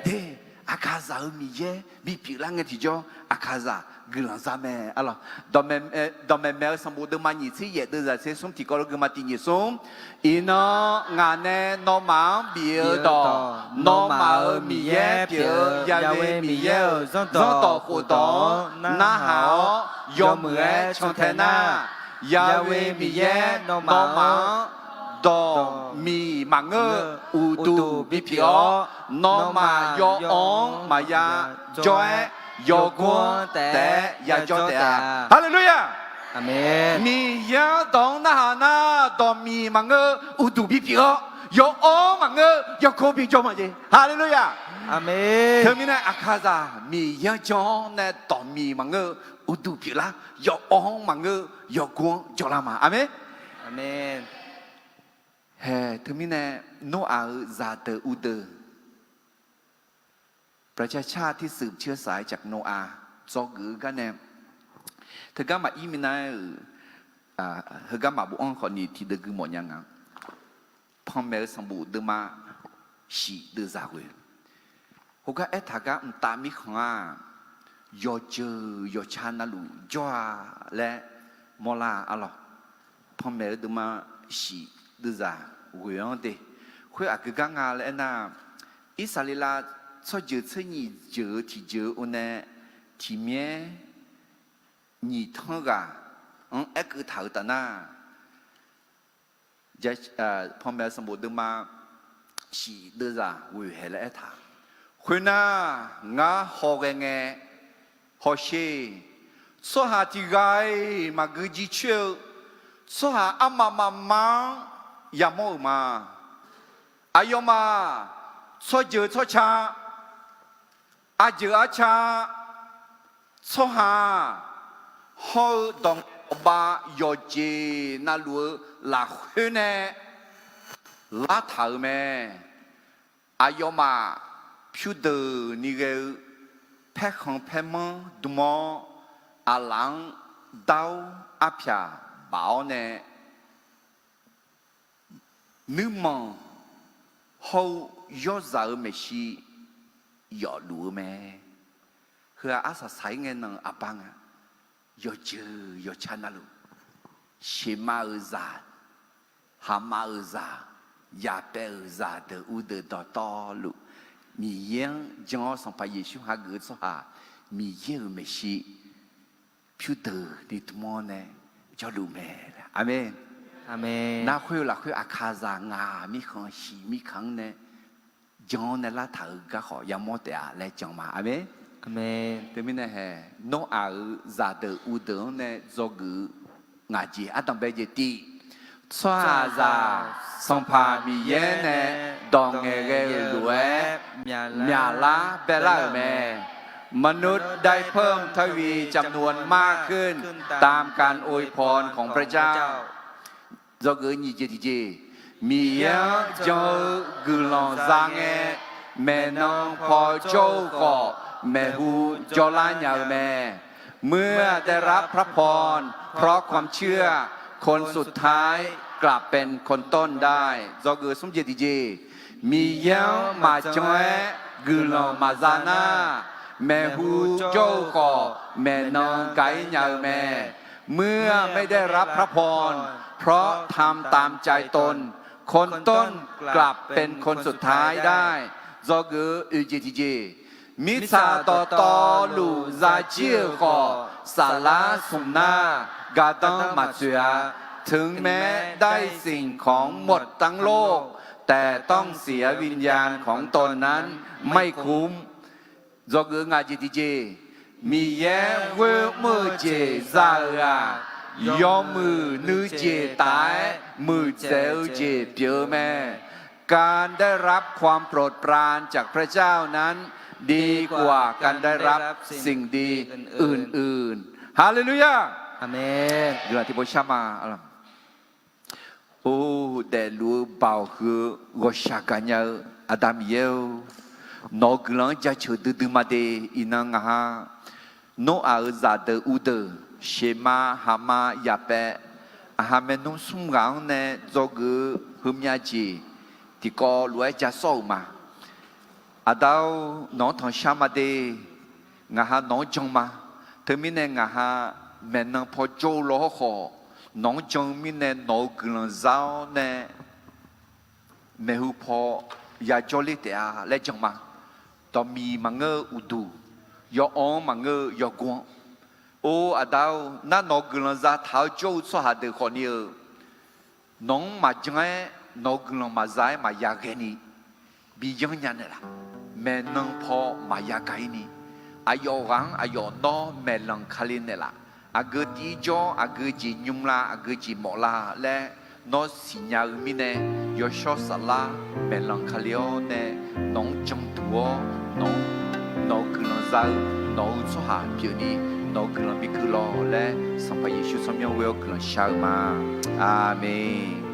De, Aqkaqzaq-euq Miqyaer bipyeuf lar ngae tiqjawr Aqkaqzaq guiqlanq za mae arlawq. Dawqmaeq maeq-eu sanqbof deuvma nyiq tser yaef deuvzaq tser smr tiqkawv lof guima tiq nyiq smr. Iqnan ngaq nae nawmaf-anr bif-eu dawq, nawmaf-euq Miqyaer pyeuf-eu Yahweh Miqyaer-euq zanrdawq khofdawq-anr narhaq-awr yawmuiq-aer cantae nar, Yahweh Miqyaer nawmaf-anr dawq miq maqngeur-eu uqduq bipyeuf-awr, nawmaf yawawv-anr maqya jawr-aer yawgor-anr taef-aer yajawr taef-a. Haleluya! Aqmeq. Miqyaer-anr dawq-anr narhaq nar, dawqmiq maqngeur uqduq bipyeuf-awr, yawqawr-anr maqngeur yawkawr bijawr ma jeq. Haleluya! Aqmeq. Teumirnae aqkaqzaq Miqyaer-anr jan-awr nae dawqmiq maqngeur uqduq pyeuflar, yawqawr-anr maqngeur yawkawr-anr jawrlar ma. Aqmeq. Aqmeq. Haeq, teumirnae Noraq-euq zaqdeuq uvdeuq ประชาชาติที่สืบเชื้อสายจากโนอาห์ dzawgeuf-eu garnae, teugar maqir minav-aer-euq, heugar maqbofanr khawfni tiqdeuv gui mawfnya nga. Panmaeq-eu sanqbof deuvma shif deuvzaq ghoe, heugar aertaq gar mqtav mirkhanq-aq, yawqjeuq yawqca navluf jawr-a laer mawrlar-a arlawq. Panmaeq-eu deuvma shif deuvzaq ghoe-anr de. Khoer aqgeu gar nga laer aernar, Irsaqleqlav tsawrjeuq tser nyiq jeuq-eu tiqjeuq-eu or nae tiqmyaer nyiq tanr ghaq-anr aerkeuv taq-euq taf nar, Panmaeq-eu sanqbof deuvma shif deuvzaq ghoe haeq laer aertaq, khoernar, ngar hawghae ngae hawsher, tsawrhaq tiq ghaq-iq maqgui jircoer-eu tsawrhaq armaf mafma-anr yamawr-euq ma. Aqyawfmaf tsawrjeuq tsawrca, arjeuq arca, tsawrhaq hawr-eu dawq dawqbav yawqjeq navluf-eu lafkhoer nae lartaq-euq mae. Aqyawfmaf pyurdeuqni ghae-eu paerkhanq paermanr dm-awr, aqlaf-anr dar-awr arpyaq baf-awr nae, nuirmanq hawr-eu yawrzaq-euq maeqshi yawfluf-eu mae. Heu-aq arsaq saq-ir ngae nan aqbar nga. Yawqjeuq yawqca navluf, sheuqmav-euq zaq, haqmav-euq zaq, yapaev-euq zaqdeuq uvdeuq dawqtawvluf, Miqyaer-anr jan-awr Sanqpaq Yeqsur hageuf-eu tsawrhaq, Miqyaer-euq maeqshi pyurdeuqni dm-awr nae jawrluf mae. Aqmeq. Nar khoer-eu lafkhoer aqkaqzaq ngaq mirkhanq shiq mirkhanq-anr nae jan-awr nae lartaq-euq garkhawf yamawr taef-a laer jan ma. Aqmeq. Teumirnae haeq, Noraq-euq zaqdeuq uvdeuq-anr nae dzawgeuf-eu ngaq jeq ardanq bae jeq tiv. Tsawrhaqzaq Sanqpaq Miqyaer nae dawq ngaeqghae-euq lof-aer myaqlar baelar-euq mae. มนุษย์ได้เพิ่มทวีจำนวนมากขึ้นตามการอวยพรของพระเจ้า Dzawgeuf nyiq jeq tiqjeq, Miqyaer-anr jan-eu guiqlanq za ngae, maeqnan paw jawr-eu khawf, maeqhu jawrlar nya-eu mae. เมื่อได้รับพระพรเพราะความเชื่อ คนสุดท้ายกลับเป็นคนต้นได้ Dzawgeuf smr jeq tiqjeq, Miqyaer-anr maqjan-aer guiqlanq maqza nar, maeqhu jawr-eu khawf, maeqnan ga-ir nya-eu mae. เมื่อไม่ได้รับพระพร เพราะทำตามใจตน คนต้นกลับเป็นคนสุดท้ายได้ Dzawgeuf oeq jeq tiqjeq, mirtsaq dawqtawvluf zajir-euq khawf, saflar smq nar gardanr maqtsoeq-a. ถึงแม้ได้สิ่งของหมดทั้งโลก แต่ต้องเสียวิญญาณของตนนั้นไม่คุ้ม Dzawgeuf ngaq jeq tiqjeq, Miqyaer ghoer mr-eu jeq za-euq-aq, yawmuiq nuijeq taf-aer muiqdzaeq-eu jeq pyeuf-eu mae. การได้รับความโปรดปรานจากพระเจ้านั้น ดีกว่าการได้รับสิ่งดีอื่นๆ Haleluya. Aqmeq. Guiqlanq tiqpov shar ma. Or, daefluf-eu baoq huiq-eu ghawqshaq gaqnya-eu Aqda Miqyaer-or, nawq-euq guiqlanq-anr jaceuq duidui ma de. Iqnan ngaq ha Noraq-euq zaqdeuq uvdeuq, sheuqmav haqmav yapaev, aqha maernmr smr ghaq-anr nae dzawgeuf-eu heumyav jeq tiqkawv lof-aer ja sawr-euq ma. Aqda-or, nawq-anr tanqshar ma de. Ngaq ha nawq-anr jan ma. Teumirnae ngaq ha maeqnan paw jawr-eu law hawrkhawf, nawq-anr jan-eu mirnae nawq-euq guiqlanq za-awr nae maeqhu paw yajawr ler taef-a laer jan ma. Dawqmiq maqngeur-eu uqduq, yawawr-anr maqngeur-eu yawgor-anr. Or Aqda-or, nar nawq-euq guiqlanq zataq-awr jawr-eu tsawrhaq deuq khawfni-eu, nawq-anr maqjan-aer nawq-euq guiqlanq maqza-aer maqya ghae ni bi yanr nya naeqlaf. Maeqnan paw maqya ga-ir ni, aqyawf ghaq-anr aqyawf nawr maeqlanq kale naeqlaf. aqgeu tiq ir jawr, aqgeu jeq nymr la, aqgeu jeq mawf la laer nawr siqnya-eu mirnae, Yawshawr Saflar maeqlanq kali-awr nae nawq-anr janduq-awr, nawq-anr, nawq-euq guiqlanq za-eu, nawq-euq tsawrhaq pyeufni nawq-euq guiqlanq bikeuv lawq laer Sanqpaq Yeqsur tsawrmyanr ghoe-awr guiqlanq shar-eu ma. Aqmeq.